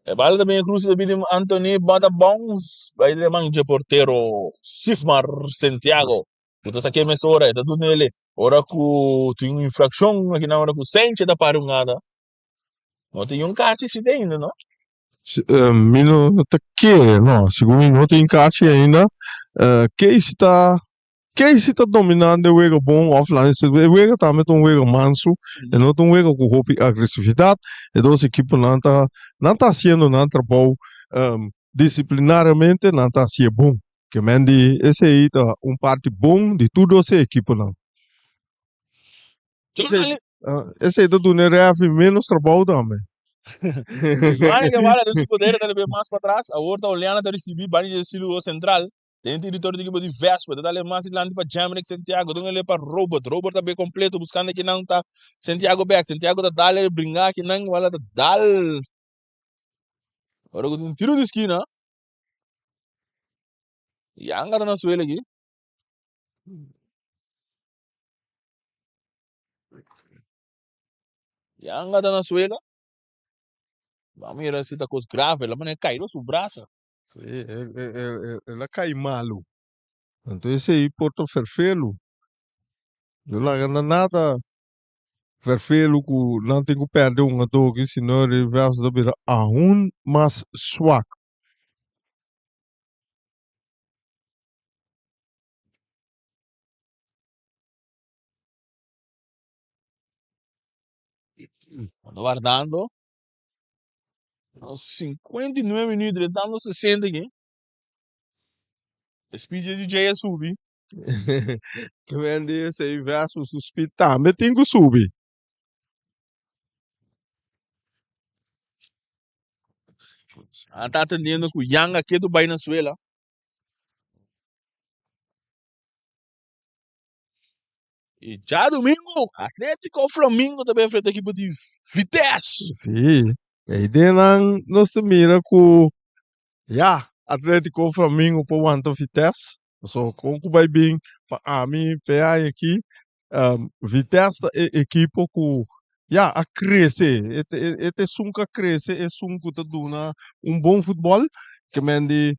E bala ta bin cruza ta bini Anthony bata bounce bai den man dje portero Sifmar Santiago. Ku ta saké mesora e ta duna ele ora ku tin un infraccion akinan ora ku Senche ta para un ada. No tin un kachi si te ainda no. Mi no ta kere no, segun mi no tin kachi ainda. Casey ta Casey ta dominando e wega bon of la e wega tambe ta un wega mansu, e no ta un wega ku hopi agresividat. E dos ekiponan ta nan ta hasiendo nan trabou disiplinariamente nan ta hasié bon. Ke men di esei ta un parti bon di tur dos e ekiponan. Esei, esei ta duna e refi menos trabou tambe. Giovanni Guevara den su poder ta lebe mas patras. Awor ta Oleana ta ricibi bani di siluo central. Den territorio di equipo di Vespa. Ta dale mas dilanti pa Jamrick Santiago. Don ele pa Robert. Robert ta be completo buscando kinan ta Santiago back. Santiago ta dale bringa kinan. Wala ta dal. Ora ku tin tiro di skina. Yanga ta na suelo aki. Yanga ta na suelo. Vamos mira si ta kos grave. La manera kai su brasa. Sí, el a kai malu. Anto esei por ta ferfelu. Yo laga na nada ferfelu ku nan tin ku pèrdè un adoki, sino e reverso ta bira aun mas swak. Ando wardando. 59 minuut, drentando 60 aki. E speed di DJ a subi. Ke men di esei Vespa su speed tambe tin ku subi. Nan ta atendiendo ku Yanga ketu bai na suela. I djadumingu Atletico Flamingo ta bai enfrenta ekipo di Vitesse. Sí, e ideanan nos ta mira ku ya Atletico Flamingo por wanta Vitesse. Pasobra kon ku bai bin pa ami p'e aña aki Vitesse ta e ekipo ku ya a krese. E ta e ta esun ku a krese, esun ku ta duna un bon futbòl. Ke men di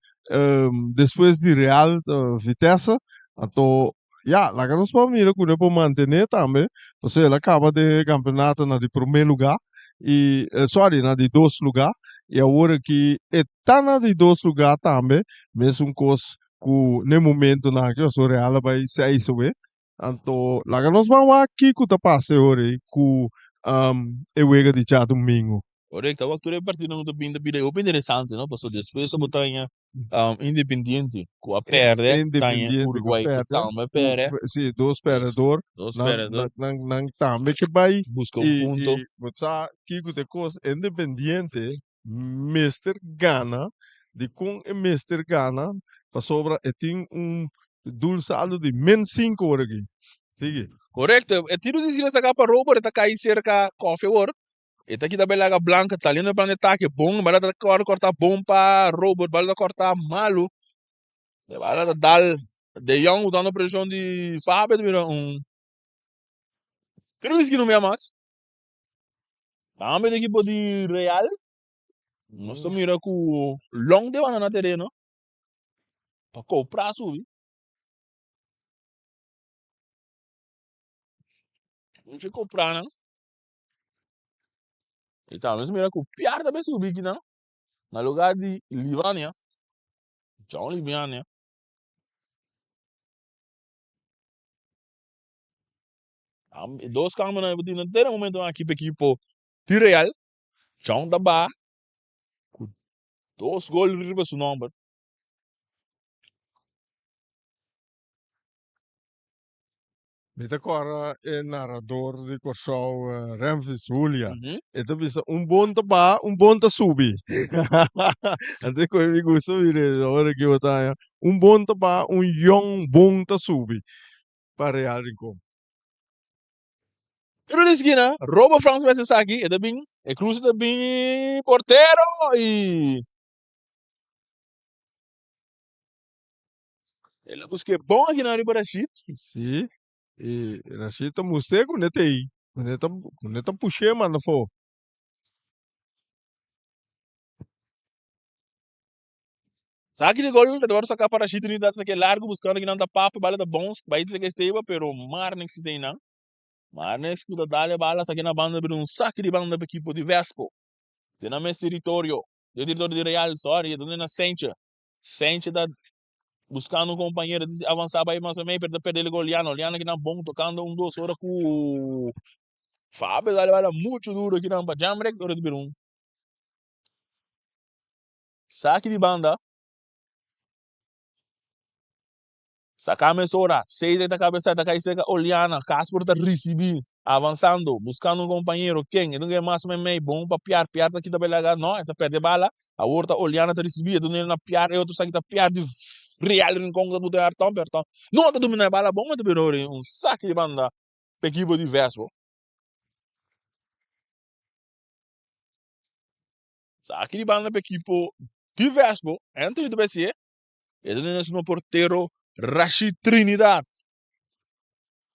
despues di Real ta Vitesse. Anto Ya, laga nos por mira ku no por mantené tambe, pasobra el a kaba den e kampeonato na di promé lugá i sorry na di dos lugá i awor aki e ta na di dos lugá tambe, mesun kos ku n'e momentonan aki pasobra Real a bai seis awe. Anto laga nos ban wak kiko ta pasa e ora ei ku e wega di djadumingu. Korekto, awor tur e partidonan ku ta bin ta bira hopi interesante no, pasobra despues ta bo ta haña Independiente ku a pèrdè taña Independiente ku Uruguay ku pèrdè tambe a pèrdè. Sí, dos pèrdedor. Dos Nan, pèrdedor. nan, nan tambe ke bai Buska un i, punto. i bo sa kiko ta e kos, Independiente mester gana, dikon e mester gana? Pasobra e tin un doel saldo di min sinku ora aki. Sigui. Korekto, e tiro di skina saka pa Robert e ta kai serka Koffie awor. E ta kita belaga blanca saliendo plan de ataque bon bala ta kor korta bon pa Robert bala ta korta malu e bala ta dal De Jong usando presion di Fabio ta bira un Pero no mira mas Tambe di equipo di Real nos ta mira ku Long de na tereno pa kopra subi Mucho kopra nan. I tambe nos mira ku Piar ta bai subi kinan na lugar di Livania, John Livania. E dos kambionan e tin na te momento aki pa ekipo di Real. John ta ba ku dos gol riba su nomber. Mi ta kòrda e narador di Kòrsou, Remfis Julia. E ta bisa un bon ta baha, un bon ta subi. Anto e koe mi gusta mira e ora ki bo ta haña un bon ta baha, un yòn bon ta subi pa Real Rincon. Tiro di skina, Robo Frans mester esaki, e ta bin, e kruse ta bin portero i El a busk'é bon akinan riba Rashid. Sí, i Rashid ta mustr'é ku ne ta ei, ku ne ta, ku ne ta push'é manda afó. Saki di gol ta wòrdu saká pa Rashid Trinidad ta sak'é largu buskando kinan ta papia, bala ta bons, bai ta saka Esteba, pero Marnix ta einan. Marnix ku ta dal e bala saki na banda bira un saki di banda pa ekipo di Vespo. Den nan mes teritorio, den teritorio di Real, sorry, e ta na Sencha. Sencha ta buscando un compañero dice avanza bay mas mei pero ta perde el gol Liano Liano kinan bon tocando un dos ora cu Fabio dale bala mucho duro kinan pa Jamrek ora ta bira un saki di banda. Saká mesora, Cedric ta kabesá, ta kai serka Oliana, Casper ta risibí, avansando, buskando un kompañero, ken? E ta un mas meimei, bon pa Piar, Piar ta kita belaga, no, e ta pèrdè bala, awor ta Oliana ta risibí, e ta dun'el na Piar, e otro sa kita Piar di Real Rincon ku ta buta e Arton, pero Arton no ta dominá e bala bon, e ta bira ora un saki di banda pa ekipo di Vespo. Saki di banda pa ekipo di Vespo, Anthony ta bai si'e. E ta tene suma portero Rashid Trinidad.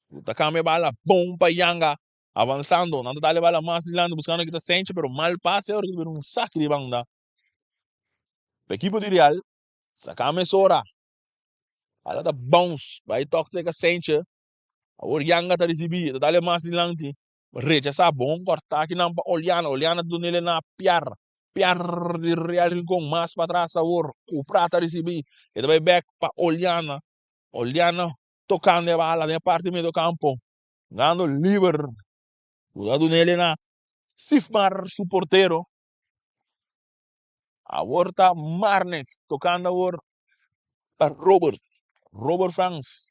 Ku ta kambia bala bon pa Yanga. Avansando, nan ta dale bala mas dilanti buskando kita Senche, pero mal pase ora ku ta bira un saki di banda. Pa ekipo di Real, saka mesora. Bala ta bounce, bai tok seka Senche. Awor Yanga ta risibi, e ta dale mas dilanti. Rechasá bon kòrtá akinan pa Oliana. Oliana ta dun'el na Piar. Piar di Real Rincon mas patras awor. Cupra ta risibí. E ta bai bèk pa Oliana. Oliana tokando e bala den e parti medio kampo. Gando liber. Ku ta dun'el na Sifmar su portero. Awor ta Marnix tokando awor pa Robert. Robert Frans.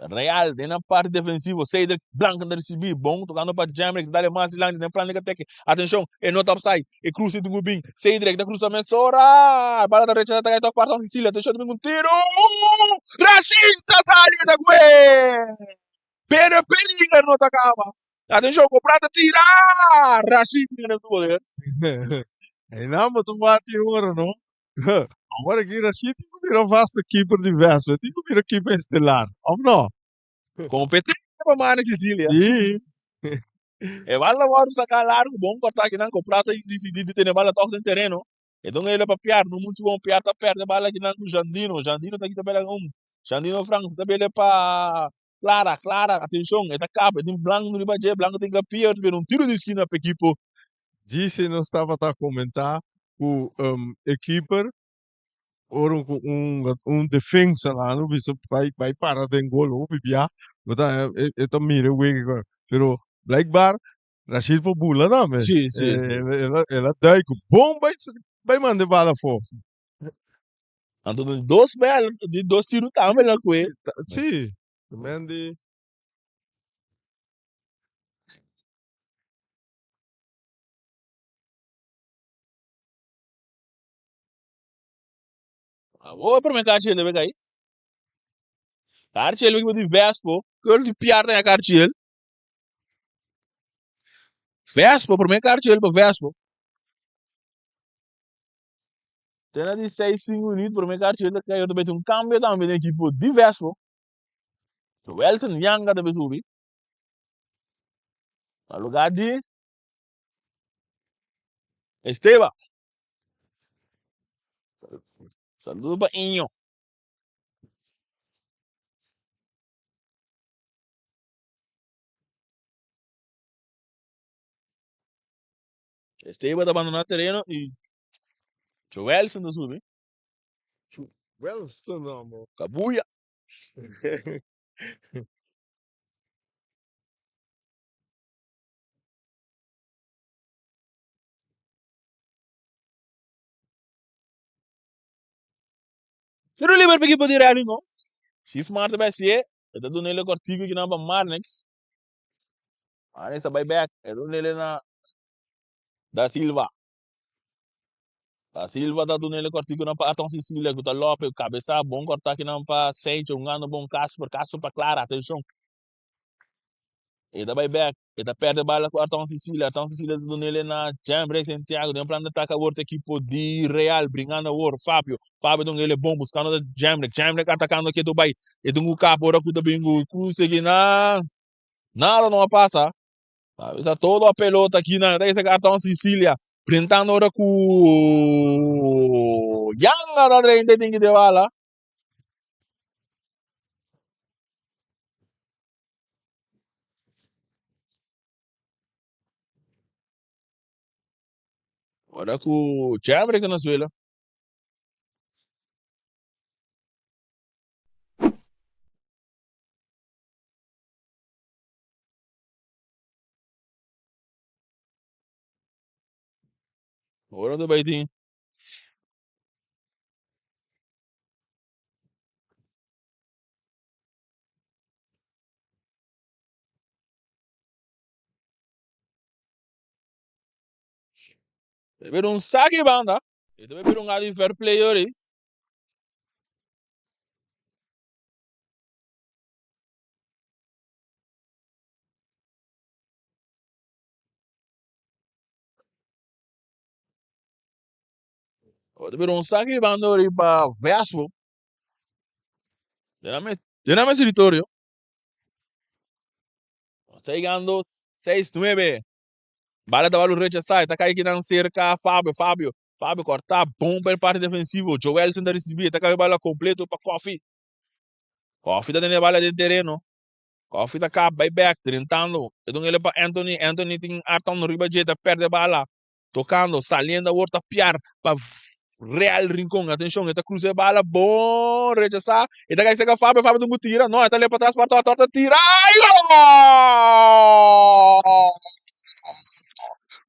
Real den nan parti defensivo. Cedric Blanken ta ricibi. Bon tocando pa Jemrick. Dale mas dilanti den plan di atake. Atencion, e no ta offside. E cruce tin cu bin. Cedric ta cruza mesora. Bala ta rechaza ta cay tok pa Arton Cecilia. Atencion ta bin cu un tiro. Rashid ta sali e ta cue. Pero e peliger no ta caba. Atencion, Copra ta tira. Rashid tin su poder. Einan bo ta bati ora no. Awor aki Rashid tin ku bira vaste keeper di Vespa. Tin ku bira keeper estelar, of no? Competencia pa Marnix Cecilia. Sí. E bala wòrdu saká largu, bon kòrtá kinan ku Prata disidí di tene bala tòg den tereno. E don el pa Piar, no muchu bon. Piar ta pèrdè bala kinan ku Jandino. Jandino ta kita bela un. Jandino Frans ta bele pa Clara. Clara, atenshon, e ta kap, e tin Blanco riba dje. Blanco tin kapia, ta bira un tiro di skina pa ekipo. Djise nos tabata komentá ku e keeper ora ku un defensa la no bisa bai bai para den gol hopi bia bo ta e ta mira e wega pero blijkbaar Rashid por bula tambe Sí, sí, sí. El a duik bon bai bai manda e bala afó. Anto di dos bel di dos tiro tambe la kue. Sí, men di. Awor e prome karchi el debe kai. Karchi el ekipo di Vespo. Kul di piar den e karchi el. Vespo, prome karchi el pa Vespo. Te na di seis sinku minuut prome karchi el ta kai. Ota beti un kambio tambe den ekipo di Vespo. Welson Yanga ta be subi. Na lugar di Esteban. Saludo pa Inyo. Esteban ta bandoná tereno i Joelson ta subi. Joelson amo. Kabuya. Tiro liber pa ekipo di Real Rincon. Chief Marta bai hasié, e ta duna el e kòrtiku kinan pa Marnix. Marnix ta bai bèk, e ta duna el na Da Silva. Da Silva ta duna el e kòrtiku nan pa Aton Cecilia ku ta Lope, kabesá bon kòrtá kinan pa Sencho, hungando bon Casper, Casper pa Clara, atenshon. E ta bai bèk, e ta pèrdè bala ku Arton Sicilia. Arton Sicilia ta dun'el na Jembrey Santiago. Den plan di ataka awor ta ekipo di Real bringando awor. Fabio, Fabio ta dun'el e bon buskando ta Jembrey. Jembrey atakando ketu bai. E tin ku kap ora ku ta bin ku kruse kinan. Nada no a pasa. A bisa todo a pelota kinan. Ta kisa Arton Sicilia brintando ora ku Yanga ta drenta e tin kite bala. Ora ku Jeffrey ta na suela. Ora ta bai tin. Ta bira un saki banda. E ta bira un adi fair play ori. Ta bira un saki banda ori pa Vespo. Den nan mes teritorio. Ta yegando 6-9. Bala ta balu rechasá. E ta kai kinan serka Fabio. Fabio. Fabio kòrtá bon pa e parti defensivo. Joelson ta risibí. E ta kambia bala kompleto pa Koffie. Koffie ta tene bala den tereno. Koffie ta kap bai bèk drentando. E dun ele pa Anthony. Anthony tin Arton riba dje. Ta pèrdè bala. Tokando. Saliendo awor ta piar pa Real Rincon. Atenshon. E ta krusa e bala bon rechasá. E ta kai serka Fabio. Fabio tin ku tira. No, e ta lep patras pa Arton. Arton ta tira. I gol!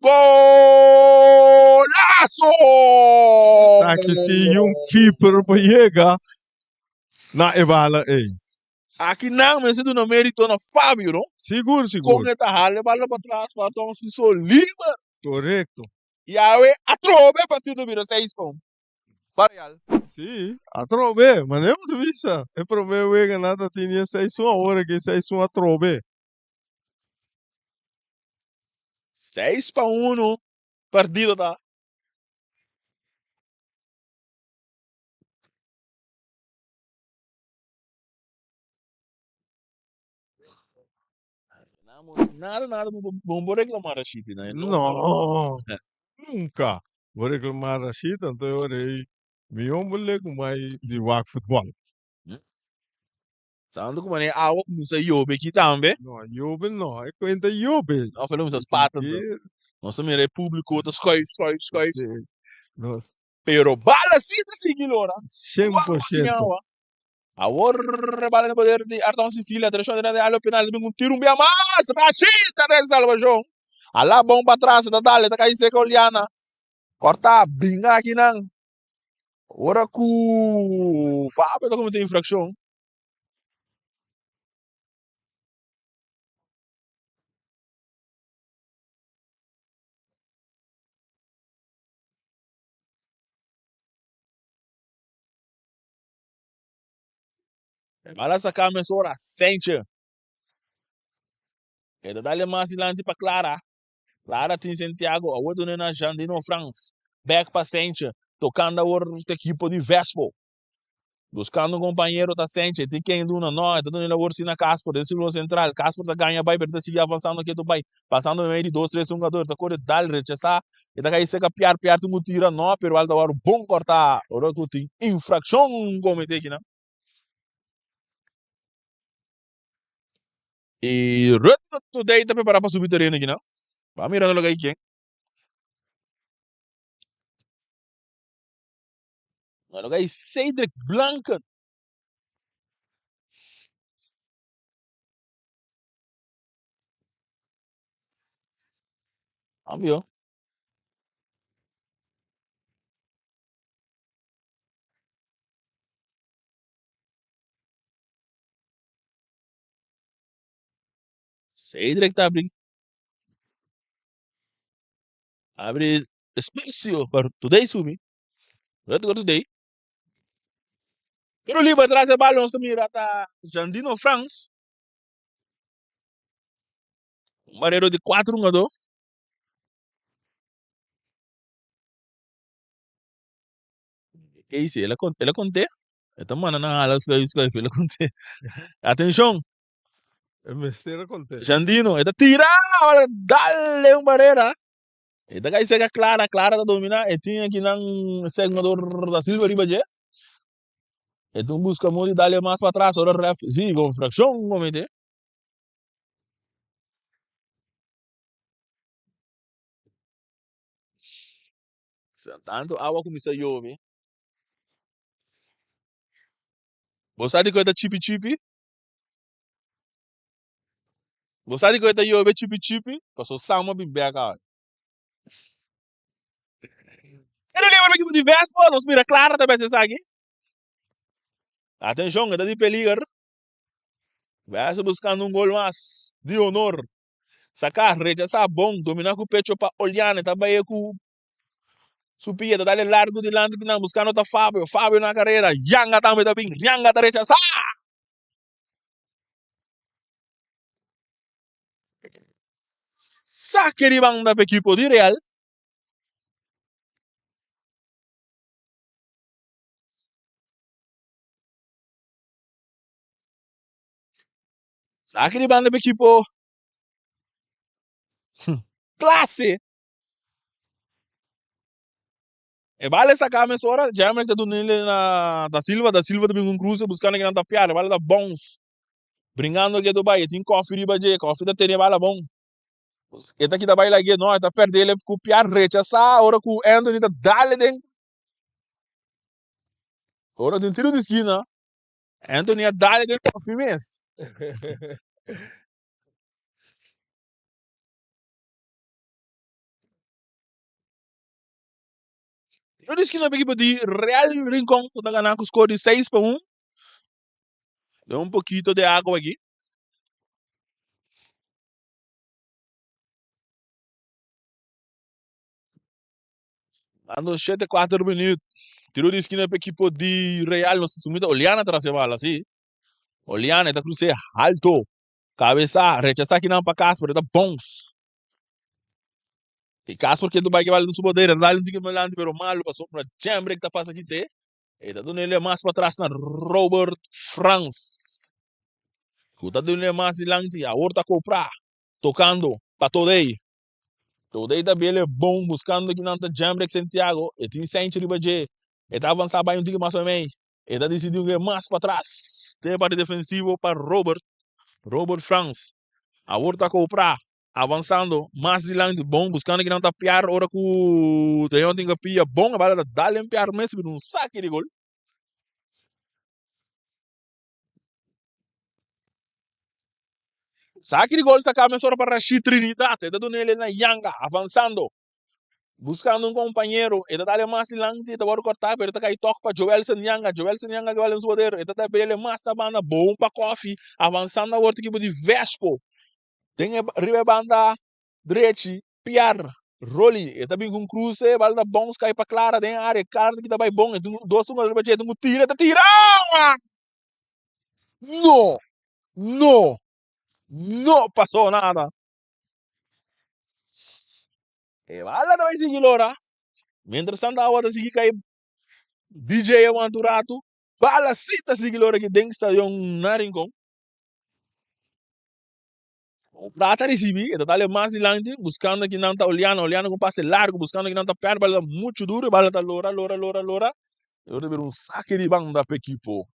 Golazo! Esaki si un keeper por yega na e bala ei. Aki nan mester duna merito na Fabio, no? Sigur, sigur. Kon e ta hala e bala patras pa Arton su so liber. Korekto. I awe atrobe e partido bira 6-1 pa Real. Sí, atrobe. Manera bo ta bisa, e prome wega nan ta tini e 6-1, awor aki 6-1 atrobe. 6-1 partido ta. Nada, nada, bo bo reclamar Rashid, no? No, nunca. Bo reclamar Rashid, anto e ora ei mi homber le ku mai di wak futbol. Santo ku manera awa kuminsa yobe aki tambe. No, yobe no, e kuenta yobe. No, fela kuminsa spat anto. Nos ta mira e publiko ta skuif, skuif, skuif. Nos. Pero bala si ta sigui lora. 100%. Awor bala na poder di Arton Sicilia. Atenshon den área penal. Ta bin un tiro un bia mas. Rashid ta den salvashon. Ala bon pa tras. Ta dale. Ta kai seka Oliana. Korta. Binga akinan. Ora ku Fabio ta komete infrakshon. E bala saka mesora Sentje. E ta dale mas dilanti pa Clara. Clara tin Santiago. Awor dune na Jandino Frans. Back pa Sentje. Tocando awor e equipo di Vespo. Buscando un compañero ta Sentje. Tin ken duna? No, e ta duna awor si na Casper. Den círculo central. Casper ta gaña bai, pero ta sigui avanzando ketu bai. Pasando medio di dos, tres hungador. Ta core dal, rechasa. E ta kai seka Piar. Piar tin ku tira. No, pero al ta wòrdu bon kòrtá. Ora ku tin infrakshon kometé kinan. I Rutger Today ta prepará pa subi tereno kinan. Ba mira no lo kai ken. No lo kai Cedric Blanken. Cambio. Cedric ta abri. Abri espacio pa Today subi. Rutger Today. Pero liba tras e balon sa mira ta Jandino Frans. Un barero di 4 hungador. Casey, el a el a conté. E ta manda nan hala schuif schuif, el a conté. Atencion. E mester a conté. Jandino, e ta tira, dale un barrera. E ta kai sega Clara, Clara ta domina, e tin aki nan seguidor da Silva riba dje. E ta busca modo di dale mas pa atras, ora ref si con fraccion comete. Tanto awa kuminsá yobe. Bo sa dikon e ta chipi chipi? Bo sa dikon e ta yobe chipi chipi? Pasobra Sam a bin bek awe. Pero lembra pa ekipo di Vespo, nos mira Clara ta bes esaki. Atenshon, e ta di peliger. Vespo buskando un gol mas di honor. Saká, rechasá bon, dominá ku pecho pa Oliana, e ta bai ku. Su pia ta dale largu dilanti di nan buskando ta Fabio. Fabio na karera. Yanga tambe ta bin. Yanga ta rechasá. Sake di banda pa ekipo di Real. Sake di banda pa ekipo Klase. E bala e saca mesora, Jamrick ta dunele na Da Silva, Da Silva ta bin un cruce buscando kinan ta piar, e bala ta bounce. Bringando ke bai, e tin koffie riba dje, koffie ta tene e bala bon. E ta kita bai lage, no, e ta perdele ku piar rechasa ora ku Anthony ta dale den. Ora den tiro di skina, Anthony a dale den koffie mes. Tiro di skina pa ekipo di Real Rincon ku ta gana ku skor di 6-1. Den un pokito de agua aki. Dando shete kuater minuut. Tiro di skina pa ekipo di Real. Nos sumita Oliana tras e bala, si. Oliana e ta krus'é alto. Kabesa, rechasá kinan pa Casper, e ta bounce. E Casper kende bai ke bala den su bodera, ta dal un tiki adelante pero malo pasobra Jembrek ta pasa kite. E ta dun'e mas patras na Robert Frans. Ku ta dun'e mas dilanti, awor ta kopra, tokando pa Todey. Todey ta bele bon buskando kinan ta Jembrek Santiago, e tin Saintje riba dje. E ta avansa bai un tiki mas pa mei. E ta disidí un ke mas patras. Te parti defensivo pa Robert. Robert Frans. Awor ta kopra. Avansando mas dilanti. Bon buskando kinan ta piar ora ku De Jong tin ke pia bon. E bala ta dal den piar mes bira un saki di gol. Saki di gol saka mesora pa Rashid Trinidad. E ta duna el na Yanga. Avansando. Buscando un compañero, e ta dale mas dilanti, e ta wòrdu kòrtá, pero e ta kai tòg pa Joelson Yanga. Joelson Yanga ke bal den su poder, e ta ta brele mas na banda, bon pa Koffie, avansando awor ta ekipo di Vespo. Den e riba e banda drechi, Piar Rolly, e ta bin ku un kruse, e bal ta bounce kai pa Clara den área, Clara ta kita bai bon, e tin dos hungador riba dje, e tin ku tira, e ta tira! No! No! No pasó nada! E bala ta bai sigui lora. Mientras tanto awa ta sigui kai. DJ a wanta un ratu. Bala si ta sigui lora aki den stadion na Rincon. Plata ricibi, e ta dale mas dilanti, buscando aki nan ta Oliana, Oliana con pase largo, buscando aki nan ta Père, bala ta mucho duro, e bala ta lora, lora, lora, lora. E ora ta bira un sake di banda pa ekipo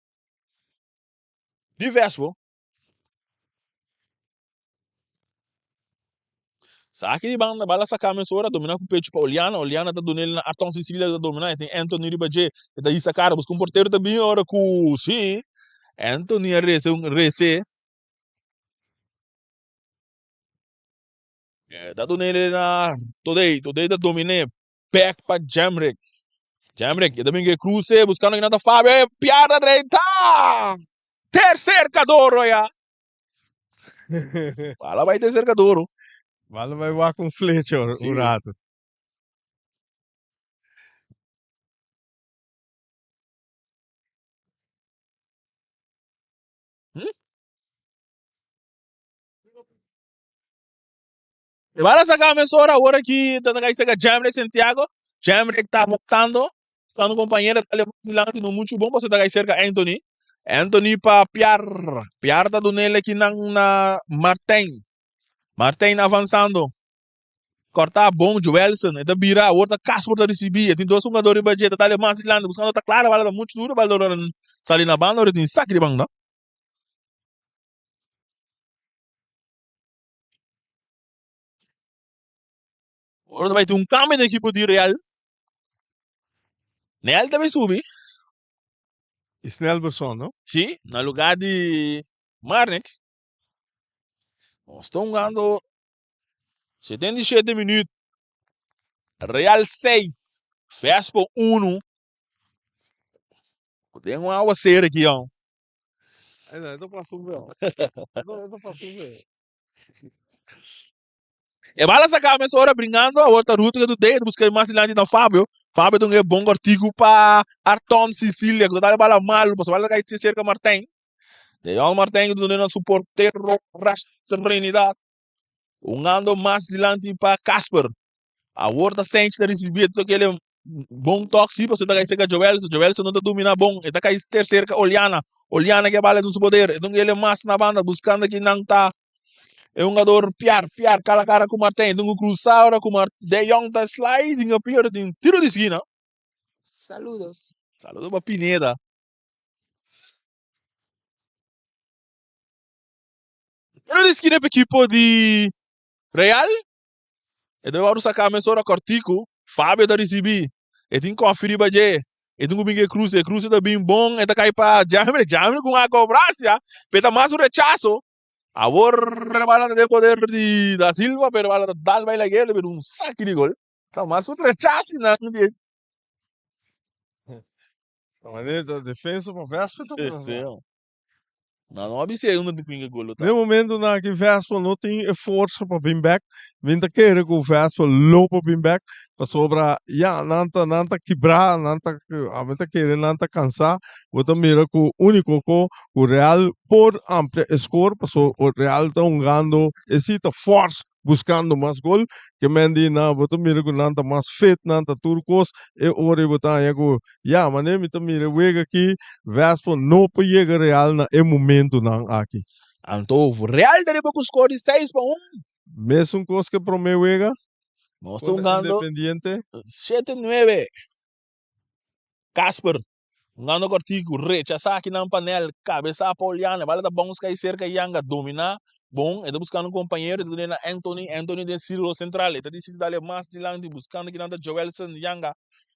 di Vespo. Saki di banda, bala saka mesora, domina ku pechu pa Oliana, Oliana ta dun'el na Arton Sicilia ta domina, e tin Anthony riba dje, e ta hisa kara buska un portero ta bin ora ku si Anthony a rese un rese. E ta dun'el na Todey, Todey ta domin'e bek pa Jemrick. Jemrick e ta bin ke kruse buskando kinan ta Fabio, e piarda drenta! Tercer Cadoro ya. Bala bai te cerca duro. Bala bai wak un flecha un Sí. rato. Hmm? E bala saca mesora ahora aquí ta ta saca Jamrick Santiago. Jamrick ta avanzando. Buscando compañero ta levanta dilanti no mucho bon pasobra ta cay cerca Anthony. Anthony pa Piar. Piar ta dunele aquí nan na Martijn. Martijn avanzando. Corta bon Joelson. E ta bira awor ta Casper ta ricibi. E tin dos jugador riba dje. Ta dale mas dilanti buscando ta Clara. Bala ta mucho duro. Bala ta sali na banda. Ora tin saque di banda. Ora ta bai tin un cambio den ekipo di Real. Nel ta bai subi. Snelberson, no? Sí, na lugar di Marnix. Nos ta hungando 77 minuut. Real 6, Vespo 1. Den un aguacero aki, jong. Ay, no, esto pasó un veo. No, esto pasó un veo. E bala saca mesora bringando, awor ta Ruth que tu dedo, busca mas dilanti na Fabio. Fabio ta un e bon kòrtiku pa Arton Cicilia ku ta dal e bala malu pasobra bala ta kai serka Martijn. De Jong Martijn ku ta duna na su portero Rash Trinidad. Hungando mas dilanti pa Casper. Awor ta Sench ta risibí e toke el bon tok sí pasobra e ta kai serka Joelson. Joelson no ta dominá bon. E ta kai ter serka Oliana. Oliana ke bala den su poder. E dunga el mas na banda buskando kinan ta e hungador Piar. Piar kara kara ku Martijn. E dunga krusa ora ku Mar De Jong ta sliding api ora tin tiro di skina. Saludos. Saludo pa Pineda. Tiro di skina pa ekipo di Real. E ta wòrdu saká mesora kòrtiku. Fabio ta risibí. E tin kòfi riba dje. E tin ku bin ku e kruse. E kruse ta bin bon. E ta kai pa Jamre. Jamre ku un akobrasia. Pero e ta mas un rechaso. Awor e bala ta den poder di Da Silva, pero e bala ta dal bai lag'é. Ta bira un saki di gol. Ta mas un rechaso nan di. Ta manera ta defensa pa Vespa ta Sí, sí. No, no a bisa unda di quinga gol lo ta. Den momentonan aki Vespa no tin e forsa pa bin bek. Mi ta kere ku Vespa lo por bin bek pasobra ya nan ta nan ta kibrá, nan ta ami ta kere nan ta kansá. Bo ta mira ku úniko ko ku Real por amplia e skor pasobra Real ta hungando e si ta fòrs buskando mas gol. Ke men di nan bo ta mira ku nan ta mas fit, nan ta tur kos. E ora ei bo ta haña ku ya, manera mi ta mira e wega aki, Vespa no por yega Real na e momentunan aki. Anto Real ta riba ku skor di 6-1. Mesun kos ku e promé wega Nos ta kontra hungando Independiente. 7-9. Casper hungando kòrtiku, rechasá akinan Panel, kabesá pa Oliana, bala ta bòns kai serka Yanga, dominá bon, e ta buskando un kompañero, e ta duna na Anthony, Anthony den sírkulo sentral, e ta disidí dale mas dilanti buskando kinan ta Joelson Yanga,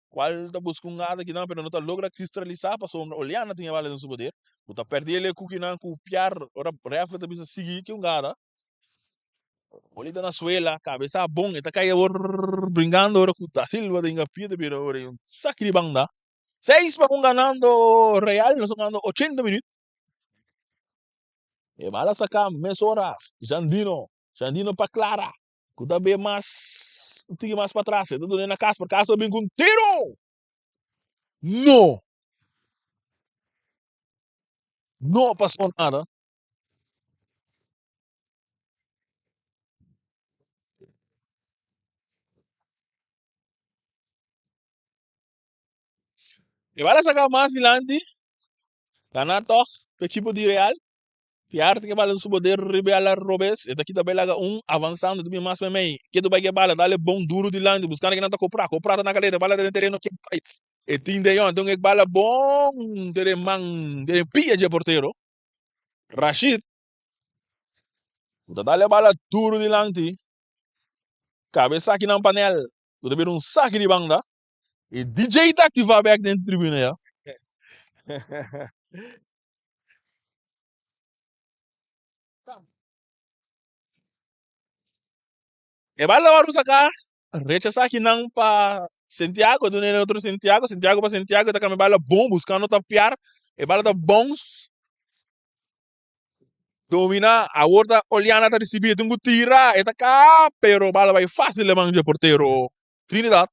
kual ta buska un gada kinan pero no ta logra kristralisá pasobra Oliana tin e bala den su poder, ku ta pèrdí el e ku kinan ku Piar, ora rèfri ta bisa sigui ki un gada. Bolita na suela, cabeza bon, e ta cay awor bringando ora cu Da Silva ta hinga pie ta bira ora un saki di banda. 6-1 ganando Real, nos ta ganando 80 minuut. E bala saca mesora Jandino, Jandino pa Clara, cu ta be mas un tiki mas patras, e ta duna na Casper, Casper bin cu un tiro! No! No pasó nada. E bala saca mas dilanti. Gana toch pa equipo di Real. Piar tin e bala den su poder riba e ala robes. E ta kita bay laga un avanzando ta bin mas memey. Ketu bay ke bala dale bon duro dilanti buscando kinan ta copra. Copra ta na caleta bala ta den tereno ken bay. E tin de yon. Tin un bala bon den man den pia dje portero. Rashid ku ta dal e bala duru dilanti, kabe saki nan panel ku ta bira un saki di banda i DJ ta aktivá bèk den tribuna ya. E bala wòrdu saká, rechasá kinan pa Santiago, duna e otro Santiago, Santiago pa Santiago, e ta kambia bala bon, buskando ta piar, e bala ta bons, domina, awor ta Oliana ta risibí, e tin ku tira, e ta ka, pero bala bai fásil den man dje portero Trinidad.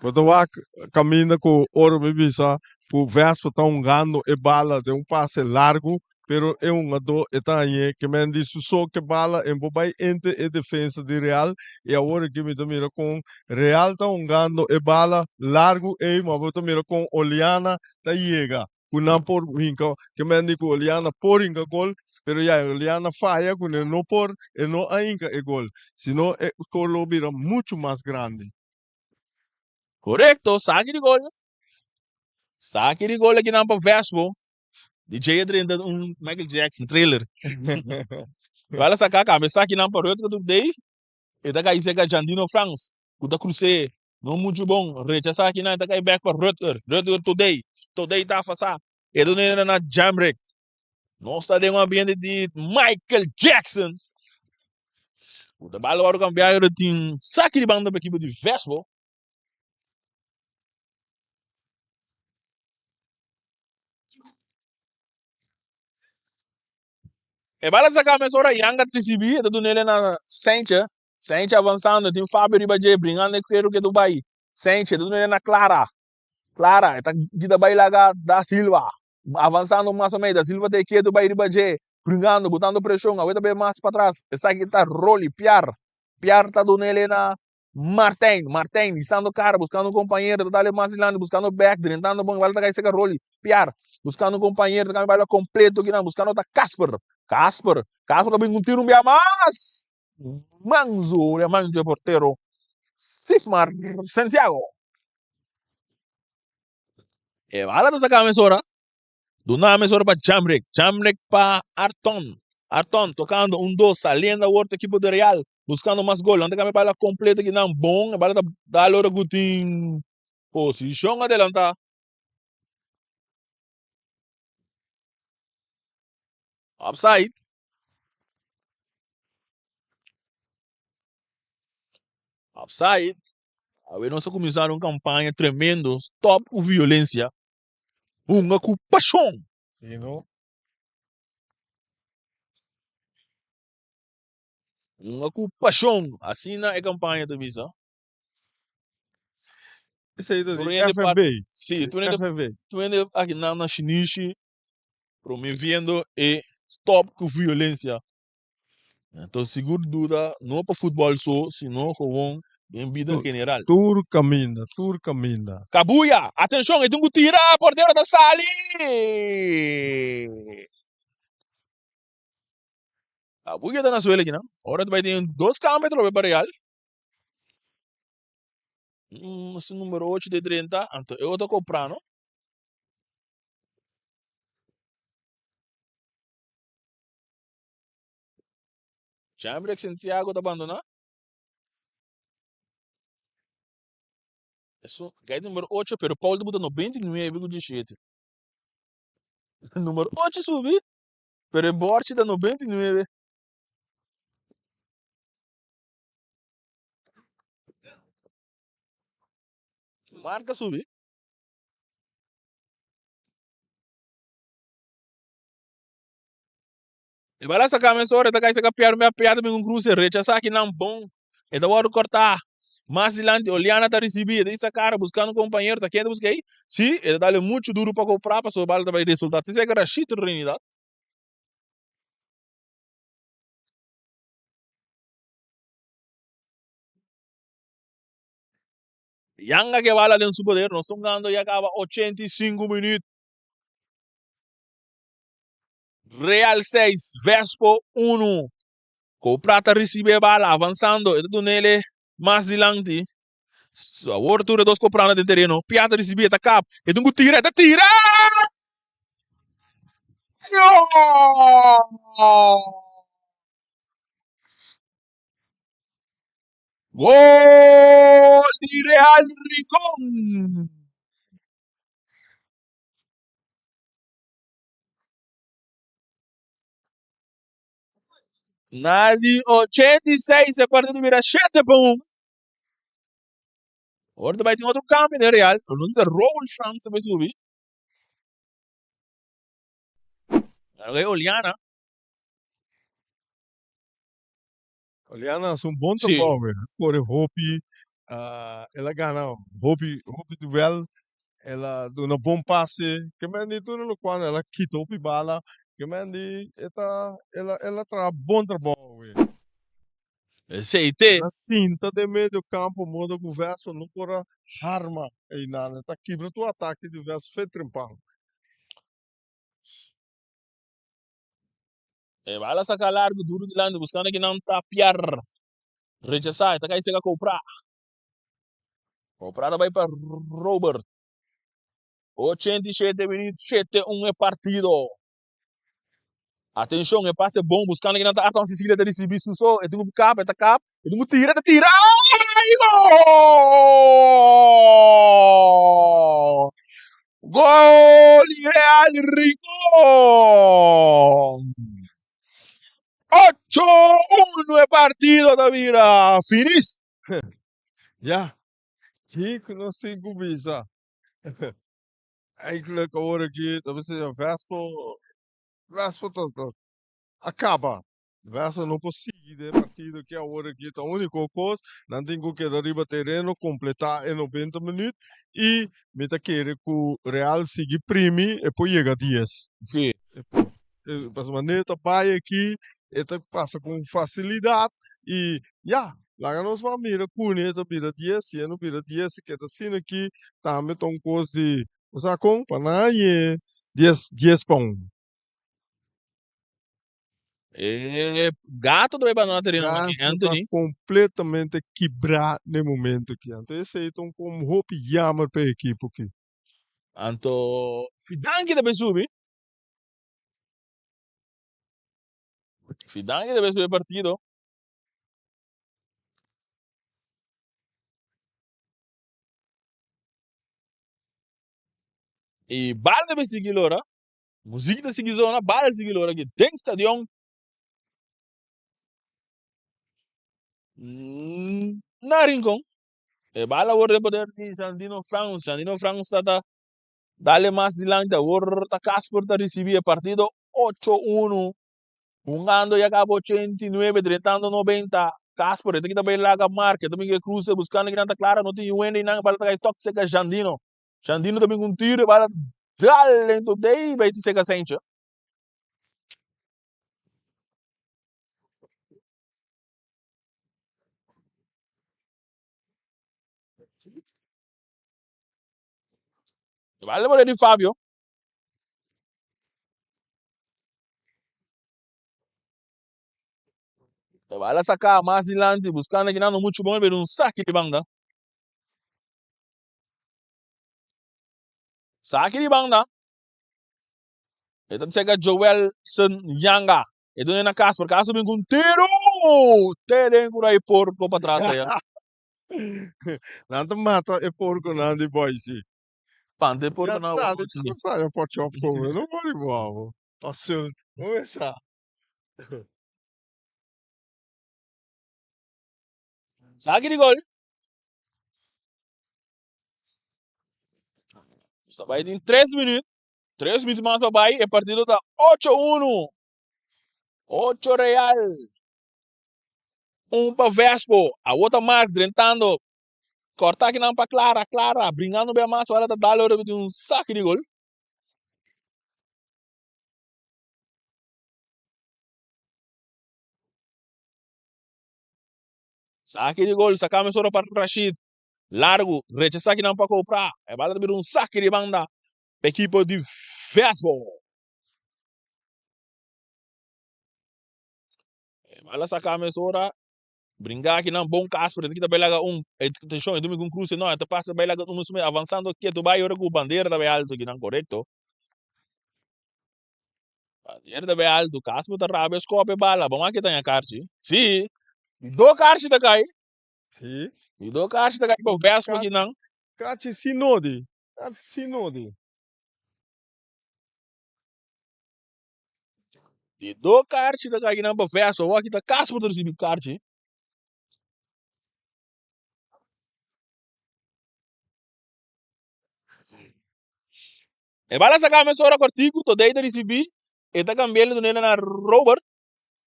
Bo ta wak kaminda ku ora mi bisa ku Vespa ta hungando e bala den un pase largu, pero e hungadó e ta hañ'é ke men di su so ke bala en por bai entre e defensa di Real i awor aki mi ta mira kon Real ta hungando e bala largu ei ma bo ta mira kon Oliana ta yega ku nan por hinka ke men di ku Oliana por hinka gol pero ya Oliana faya ku e no por e no a hinka e gol sino e gol lo bira muchu mas grandi. Korekto, saki di gol. Saki di gol akinan pa Vespo. DJ a drenta un Michael Jackson trailer. Bala saka kambia sakinan pa Rutger Dubday. E ta kai seka Jandino Frans ku ta krus'é no muchu bon. Rechasá kinan e ta kai bèk pa Rutger. Rutger Todey. Todey ta afasá. E dun'é na Jamrick. Nos ta den un ambiente di Michael Jackson. Ku ta bala wòrdu kambiá i tin saki di banda pa ekipo di Vesbo. E bala saka mesora Yanga ta risibi e ta dun'el na Sencha. Sencha avansando tin Fabio riba dje bringando e kueru ke Dubai. Sanchez ta duna na Clara. Clara e ta kita bai laga Da Silva. Avansando mas o menos. Da Silva ta e ketu bai riba dje. Bringando, botando preshon. Awe ta bai mas patras. Esaki ta Rolly Piar. Piar ta dunele na Martijn. Martijn hisando kara, buskando un kompañero. Ta dale mas dilanti, buskando bek, drentando bon. E bala ta kai serka Rolly. Piar buskando un kompañero. Ta kambia bala kompleto kinan. Buskando ta Casper. Casper. Casper ta bin un tiro un bia mas. Manzo, e man dje portero Sifmar Santiago. E bala ta saka mesora. Duna mesora pa Jamrick. Jamrick pa Arton. Arton tocando un dos, saliendo awor ta equipo de Real. Buscando mas gol. Nan ta cambia bala completo aki nan. Bon, e bala ta dal ora cu tin posicion adelanta. Offside. Offside. Awe nos a kuminsá un kampaña tremendo, stop ku violensia, hunga ku pashon. Sí, no? Hunga ku pashon, asina e kampaña ta bisa. Esei ta Tur di hende FFB. Sí, tur hende, FFB. tur hende aki nan na shinishi promoviendo e stop ku violencia. Entonces sigur duda no pa futbol so, sino gewoon den bida general. Tur caminda, tur caminda. Kabuya, atencion, e tin ku tira, portero ta sali! Kabuya ta na suelo akinan. Ora ta bai tin dos cambio atrobe pa Real. Su numero ocho de drenta, anto e otro Coprano. Jambrek Santiago ta bandoná. Esun gai numero ocho, pero Paul ta buta 99 ku 17. Numero ocho subi, pero e borchi ta 99. Marca subi. E bala saca mesora, e ta cai saca piar mea piar ta bin un cruce, rechasa kinan bon, e ta wordo corta. Mas dilanti Oliana ta ricibi, e ta hisa cara buscando un compañero, ta ken ta busca ey? Si, e ta dale mucho duro pa copra pasobra e bala ta bay resulta. Si seca Rashid Trinidad. Yanga ke bala den su poder, nos ta hungando ya caba 85 minuut. Real 6, Vespo 1. Copra ta ricibi e bala, avanzando, e ta dunele mas dilanti. Awor tur e dos coprano den tereno. Pia ta ricibi, e ta kap, e tin cu tira, e ta tira! Gol di Real Rincon! Na di 86 e partido bira 7 pa 1. Ora ta bai tin otro cambio den Real. No ta Raúl Frans ta bai subi. Oliana. Oliana haci un bon Sí. trabou, we. Corre hopi, ah, el a gana hopi, hopi duel, el a duna bon pase, ke men di tur locual el a kita hopi bala, ke men di e ta, el a, el a traha bon trabou, we. Esey te. El a sinta den medio campo modo cu Vespa no por a harma eynan, e ta kibra tur atake di Vespa fe trempan. E bala saca largo duro dilanti buscando kinan ta piar. Rechasa, e ta cay seca Copra. Copra ta bay pa Robert. 87 minuut, 7-1 e partido. Atencion, e pase bon buscando kinan ta Arton Cecilia ta ricibi su so. E tin cu kap, e ta kap. E tin cu tira, ta tira. Ay, gol! Gol di Real Rincon! 8-1 e partido ta bira finis. Ya, kiko nos tin ku bisa? Eigenlijk awor aki ta bisa Vespo, Vespo ta, ta a kaba. Vesa no por sigui den e partido aki awor aki ta unico cos nan tin cu keda riba tereno completa e 90 minuut y mi ta kere cu Real sigui primi e por yega dies. Sí. E por. Pasobra manera ta bay aki e ta pasa cu un facilidad y ya laga nos ban mira cune e ta bira dies si e no bira dies si keda asina aki tambe ta un cos di bo sa con pa nan hañe dies dies pa un. E gato ta bay bandona tereno aki, Gasto ta Anthony. completamente kibrá n'e momento aki. Anto esei ta un kom hopi jammer pa e ekipo aki. Anto Fidanki ta bay subi. Fidanki ta bay subi e partido. E bal ta bay sigui lora. Muzik ta sigui zona, bal a sigui lora aki den stadion na Rincon. E bal awor den poder di Sandino Frans. Sandino Frans ta ta dale mas dilanti. Awor ta Casper ta ricibi e partido 8-1. Hungando ya caba 89, drentando 90. Casper e ta kita bay laga marca. E ta bin ke cruce buscando kinan ta clara. No tin yuende y nan bal ta cay tok cerca Jandino. Jandino ta bin cu un tiro e bal a dal dentro dei bay ta seca Sencha. E bal a di Fabio. E bal a saca mas dilanti buscando kinan no mucho bon pero un saki di banda. Saki di banda. E ta seka Joelson Yanga. E done na Casper. Casper bin ku un tiro! Te den ku rai porko pa tras aya. Nan ta mata e porkonan di Boise. Pante e porkonan Ya awor ta, chi. ta sa e pork chop kome. No por riba abo. Pasult. Bo sa. Saki di gol. Nos ta bai tin tres minuut. Tres minuut mas pa bai. E partido ta 8-1. 8 Real. Un pa Vespo. Awor ta Mark drentando. Corta akinan pa Clara. Clara bringando bia mas. Ora ta dal ora tin un saki di gol. Saki di gol. Saka mesora pa Rashid. Largu, rechasá kinan pa kopra. E bala ta bira un saki di banda pa ekipo di Vesbo. E bala saka mesora. Bringa kinan bon Casper. E ta bai laga un. Atenshon, e dumi ku un kruse. No, e ta pasa bai laga un avansando ketu bai ora ku bandera ta bai alto kinan. Korekto. Bandera ta bai alto. Casper ta rabia skòp e bala. Bon aki ta ña karchi. Si. Do karchi ta kai. Sí. Mi do kachi ta kai pa Vespa ki nan. Kachi si nodi. Kachi si nodi. Di do karchi ta kai nan pa Vespa. Waki ta kas por ta risibi karchi. E bala saka mesora kortiku todei ta risibi. E ta kambi'el dun'el na Robert.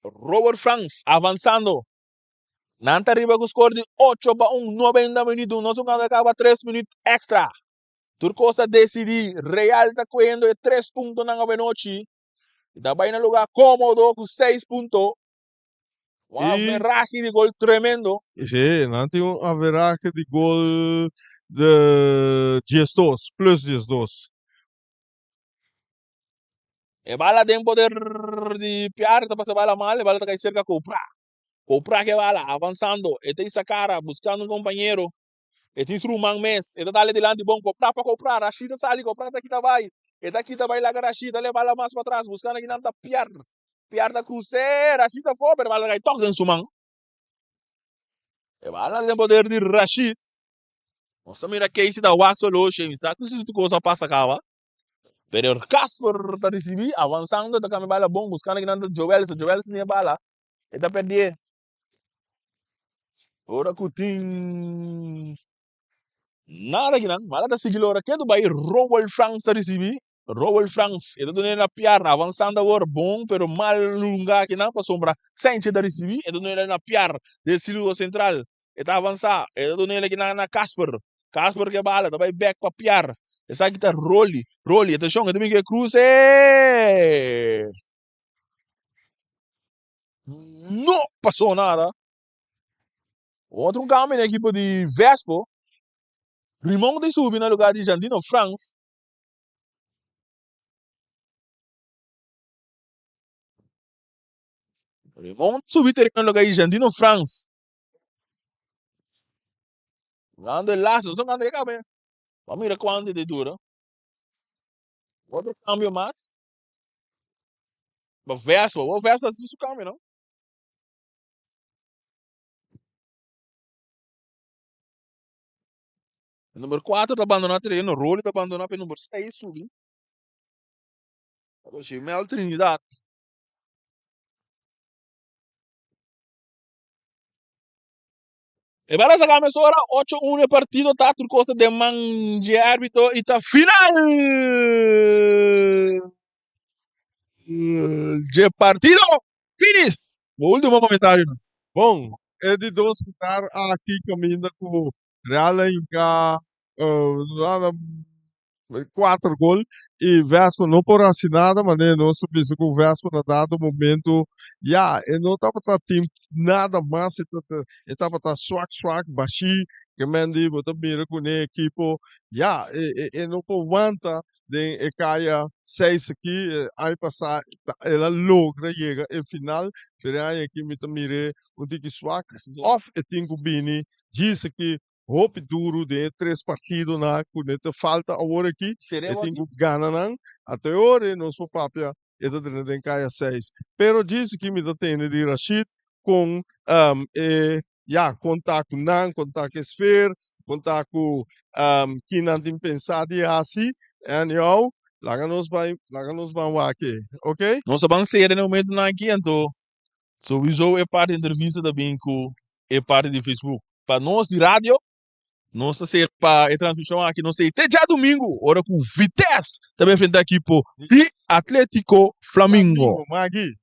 Robert Frans avansando. Nan ta riba ku skor di 8-1, 90 minuut. Nos un a kaba 3 minuut extra. Tur kos ta desidí. Real ta koyendo e 3 puntonan awenochi. I ta bai na lugá kómodo ku 6 punto. Un averahe di gol tremendo. Sí, nan tin un averahe di gol de 12, plus 12. E bala den poder di Piar ta pasa bala mal, e bala ta kai serka Copra. Copra ke bala, avansando, e ta isa kara, buskando un kompañero. E tin su ruman mes, e ta dale dilanti bon, Copra pa Copra, Rashid ta sali, Copra ta kita bai. E ta kita bai laga Rashid, ta leba bala mas patras, buskando kinan ta Piar. Piar ta krus'é, Rashid ta for, pero e bala ta kai tòk den su man. E bala den poder di Rashid. Nos ta mira Casey ta wak soloshi, mi sa ku si su kos a pasa kaba. Pero Casper ta ricibi, avanzando, ta cambia bala bon, buscando kinan ta Joelson, Joelson tin e bala, e ta perdié. Ora cu tin nada kinan, bala ta sigui lora ketu bai, Rowel Franks ta ricibi. Rowel Frans, e ta dun'é na piar, avansando awor bon pero mal lunga akinan pasobra Sanchez ta ricibi, e ta dun'é na piar den círculo central, e ta avansa, e ta dun'é akinan na Casper, Casper ke bala ta bai bek pa piar, esaki ta Rolly, Rolly atencion e ta bin ke cruce, no paso nada, otro un cambio den ekipo di Vespo, Rimon ta subi na lugar di Jandino Frans. Rimon subi tereno na lugar di Jandino Frans. Gando e laatste, no gando e cambio. Vamos mira cuánto te dura. Otro cambio mas. Pa Vespa, o Vespa hace su cambio, no? E number 4 ta bandona tereno, Rolly ta bandona pa e number 6 subi. Tabata Jimel Trinidad. E bala saca mesora, 8-1 e partido ta tur cosa den man dje arbitro y ta final dje partido. Finis! Bo ultimo comentario. Bon, e di dos lugar aki caminda cu Real a hinca cuater gol y Vespa no por haci nada manera nos a bisa cu Vespa na dado momento ya e no tabata tin nada mas e tabata swak swak bashi ke men di bo ta mira cu ne ekipo ya e no por wanta den e kaya seis aki aña pasá el a logra yega e final pero e aña aki mi ta mir'é un tiki swak òf e tin ku bini djis aki hopi duru den e tres partidonan ku ne ta falta awor aki e tin ku gana nan ata e ora nos por papia e ta drenta den kaya seis pero djis aki mi ta tende di Rashid kon e ya kon ta ku nan kon ta ku e sfeer kon ta ku ki nan tin pensa di hasi anyhow laga nos bai laga nos ban wak e ok. Nos a ban sera na e momentonan aki anto souiso e parti di entrevista ta bin ku e parti di Facebook pa nos di radio nos ta sera pa e transmision aki nos ta ei te djadumingu ora ku Vitesse ta bin enfrenta ekipo di Atletico Flamingo. Flamingo Maggie.